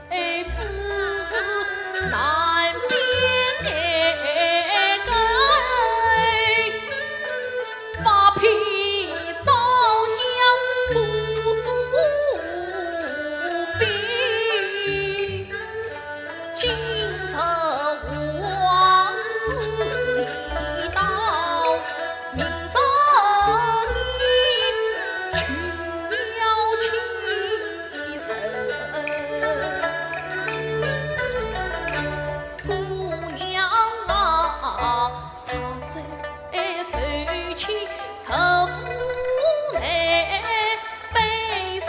妹之事难免改改。 八品招降不是兵，今日王子已到，明日你去了启程。 姑娘啊，上奏受气受无奈，卑人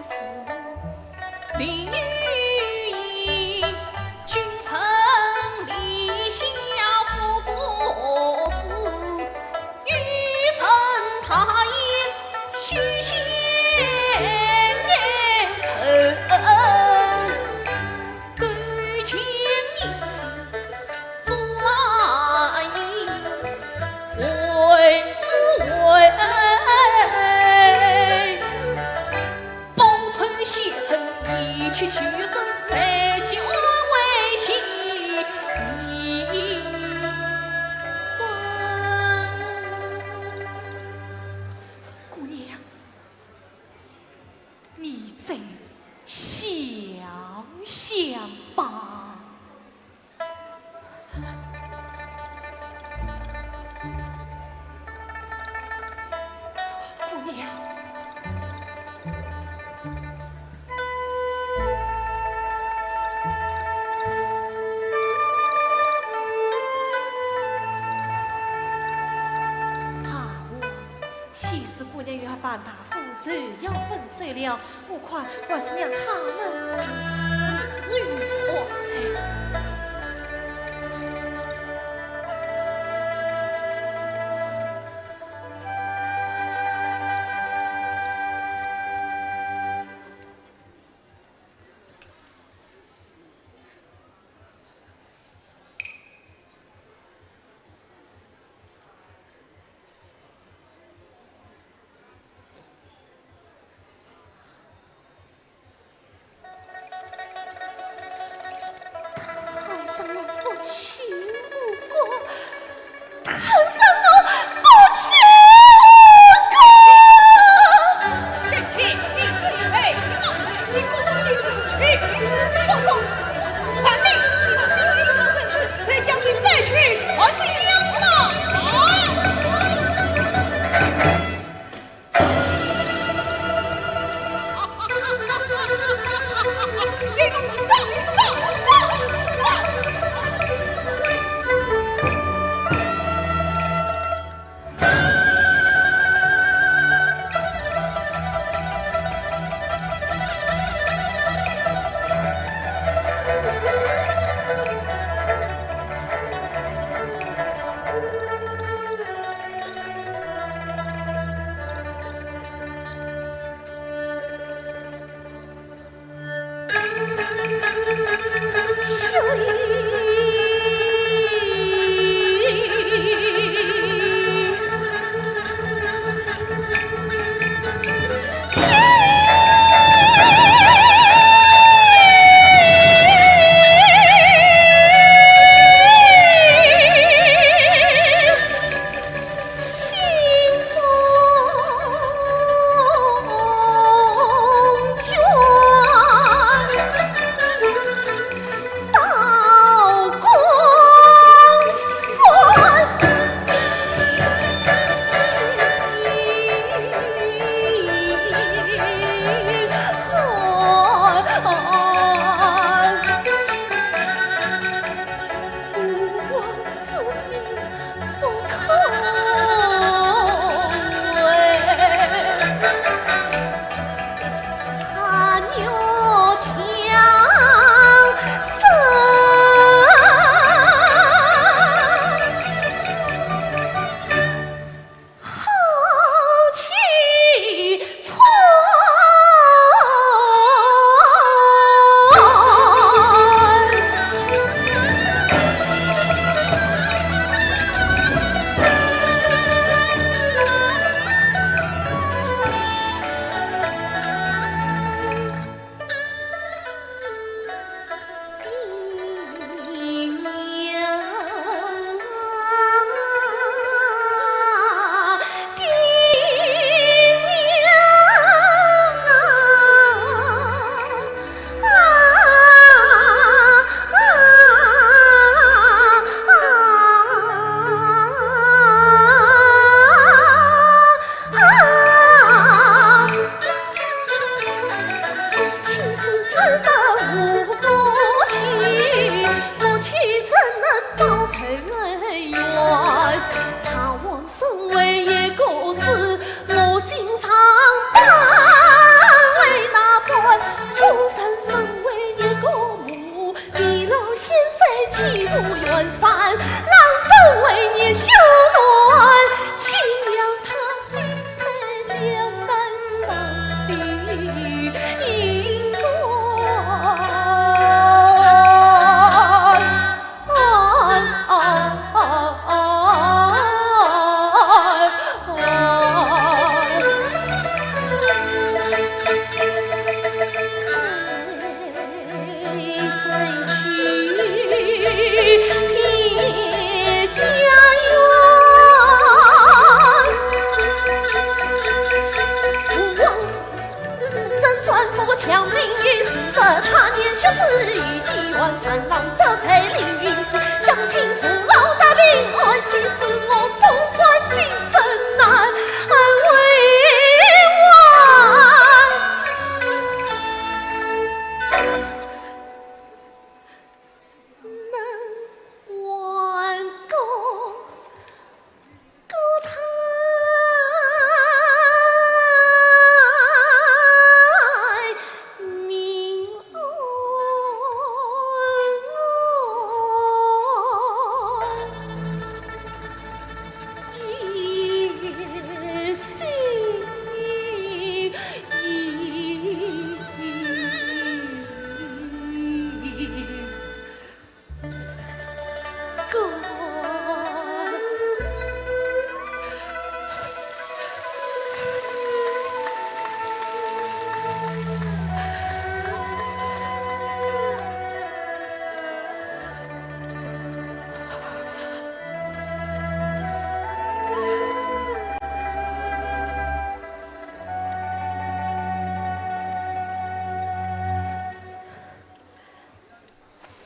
是未有言，君臣立下副国子，欲乘大雁须先言臣。 姑娘， 你再想想吧。姑娘。 先是姑娘与范大夫就要分手了，我看还是让他们自由安排。子得无过去，过去怎能报仇恩怨？他王身为一个子，我心常百味难关。夫人身为一个母，未老先衰岂无怨烦？郎身为你小囡，岂料他 进退两难，伤心肝。 能挽歌，歌台明暗。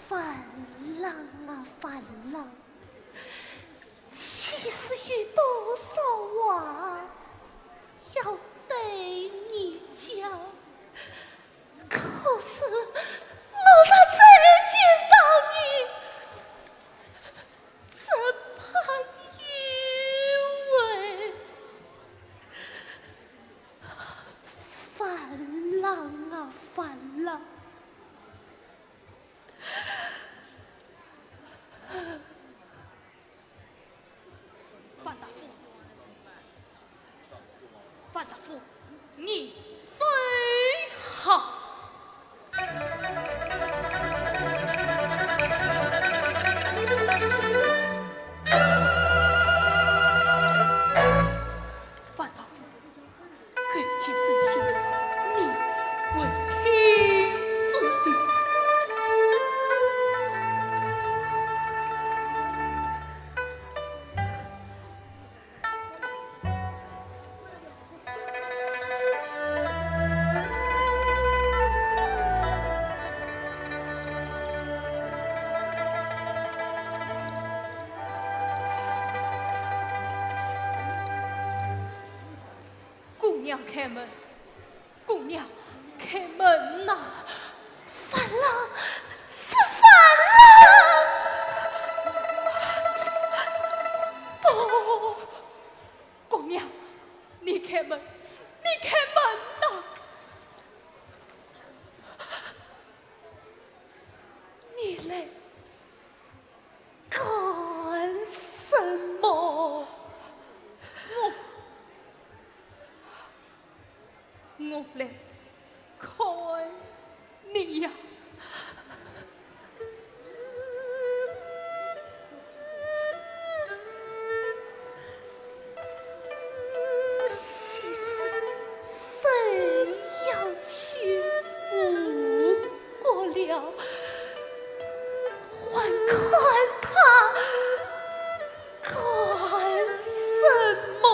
樊郎啊，樊郎，世事有多少话要对你讲，可是我若再见到你，只怕有违。樊郎啊，樊郎。 樊大夫，樊大夫，你最好。樊大夫， 狗急生性，你为天子的。姑娘开门。 姑娘，开门呐！樊郎，是樊郎！不，姑娘，你开门，你开门呐！你来 干什么？我，我来看你呀。 其实谁要去无过了，还看他干什么？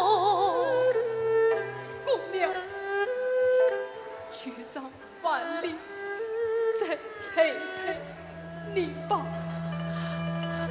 姑娘，去上 樊里，再陪陪你吧。 樊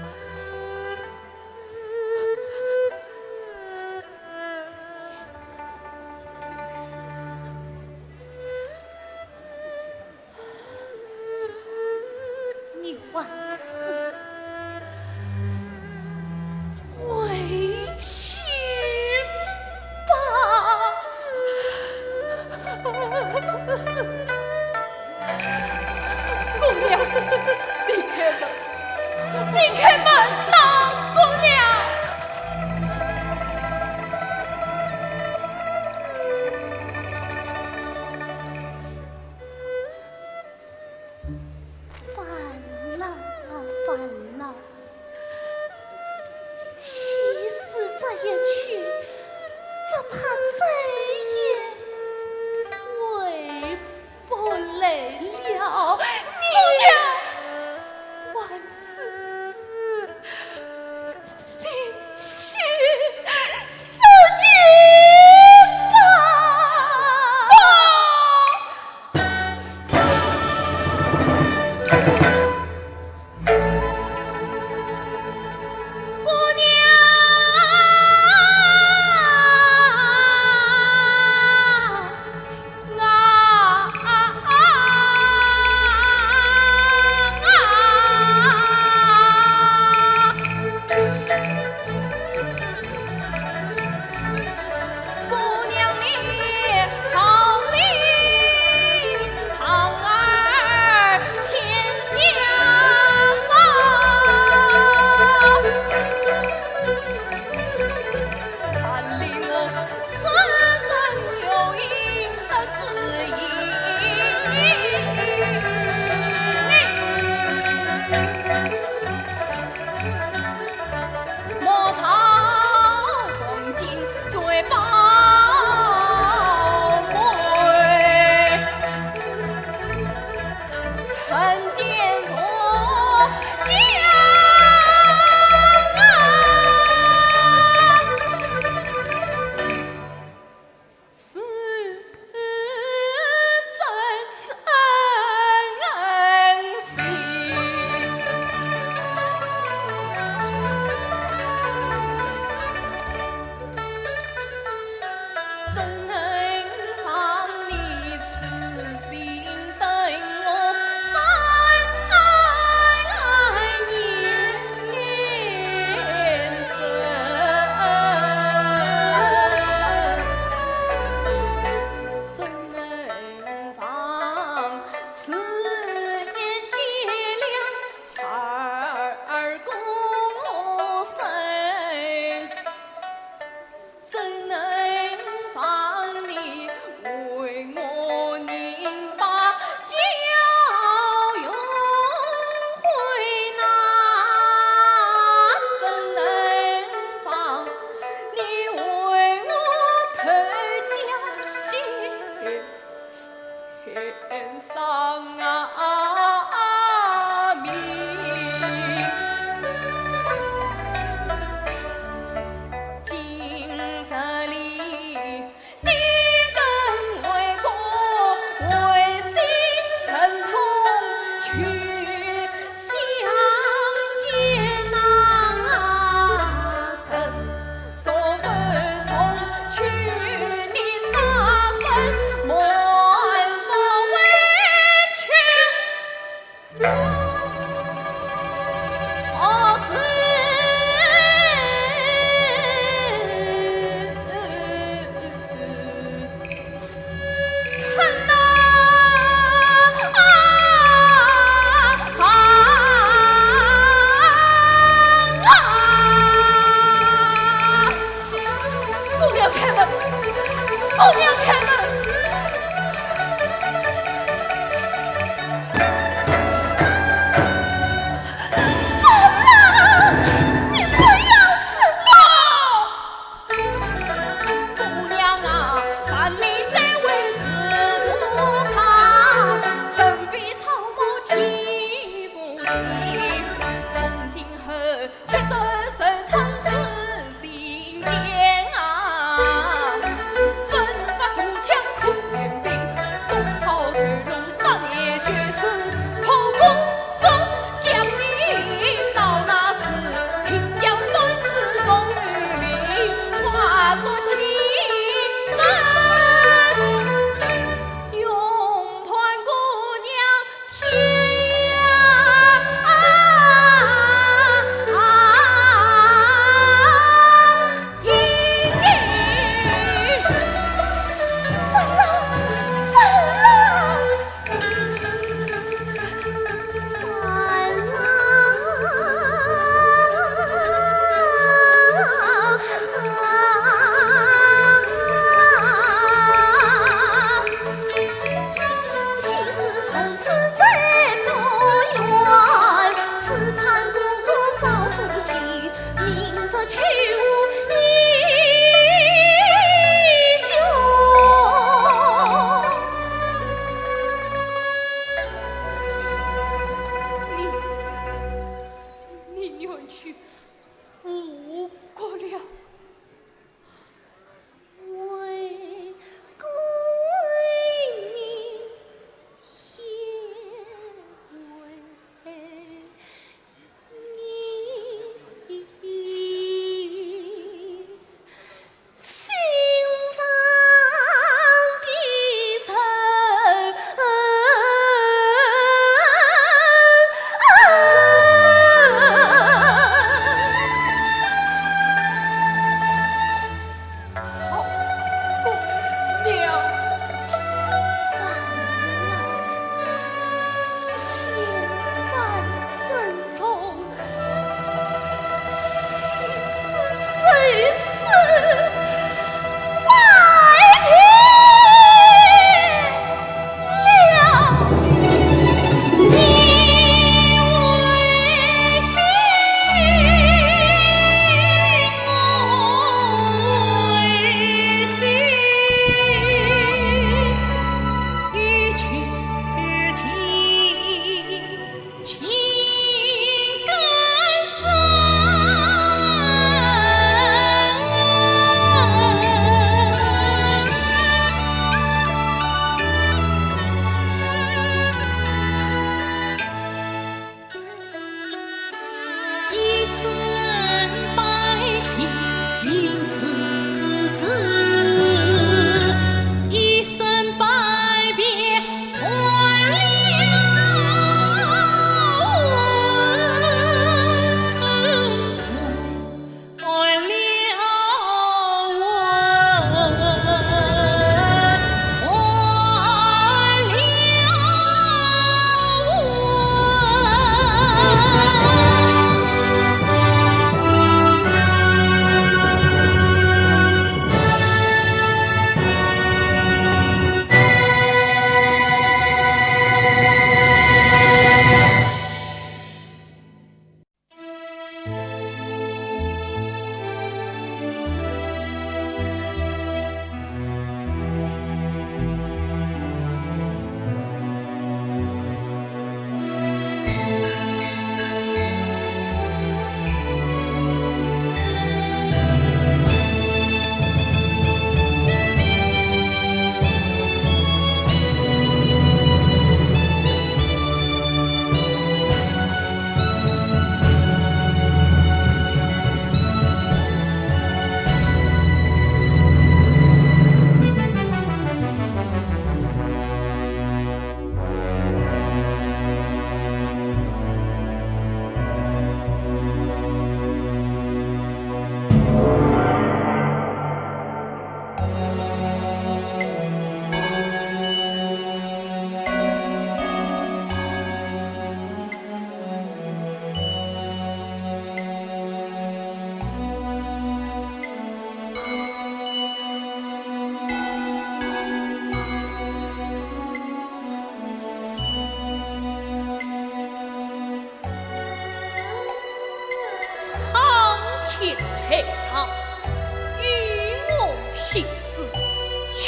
开门，老姑娘。烦恼啊，烦恼！西施这一去，只怕再也回不来了。你还是屏息思念吧。你，你远去无国了。 好姑娘，万郎千万珍重，心事受此外别了。苍天在上，与我行事，去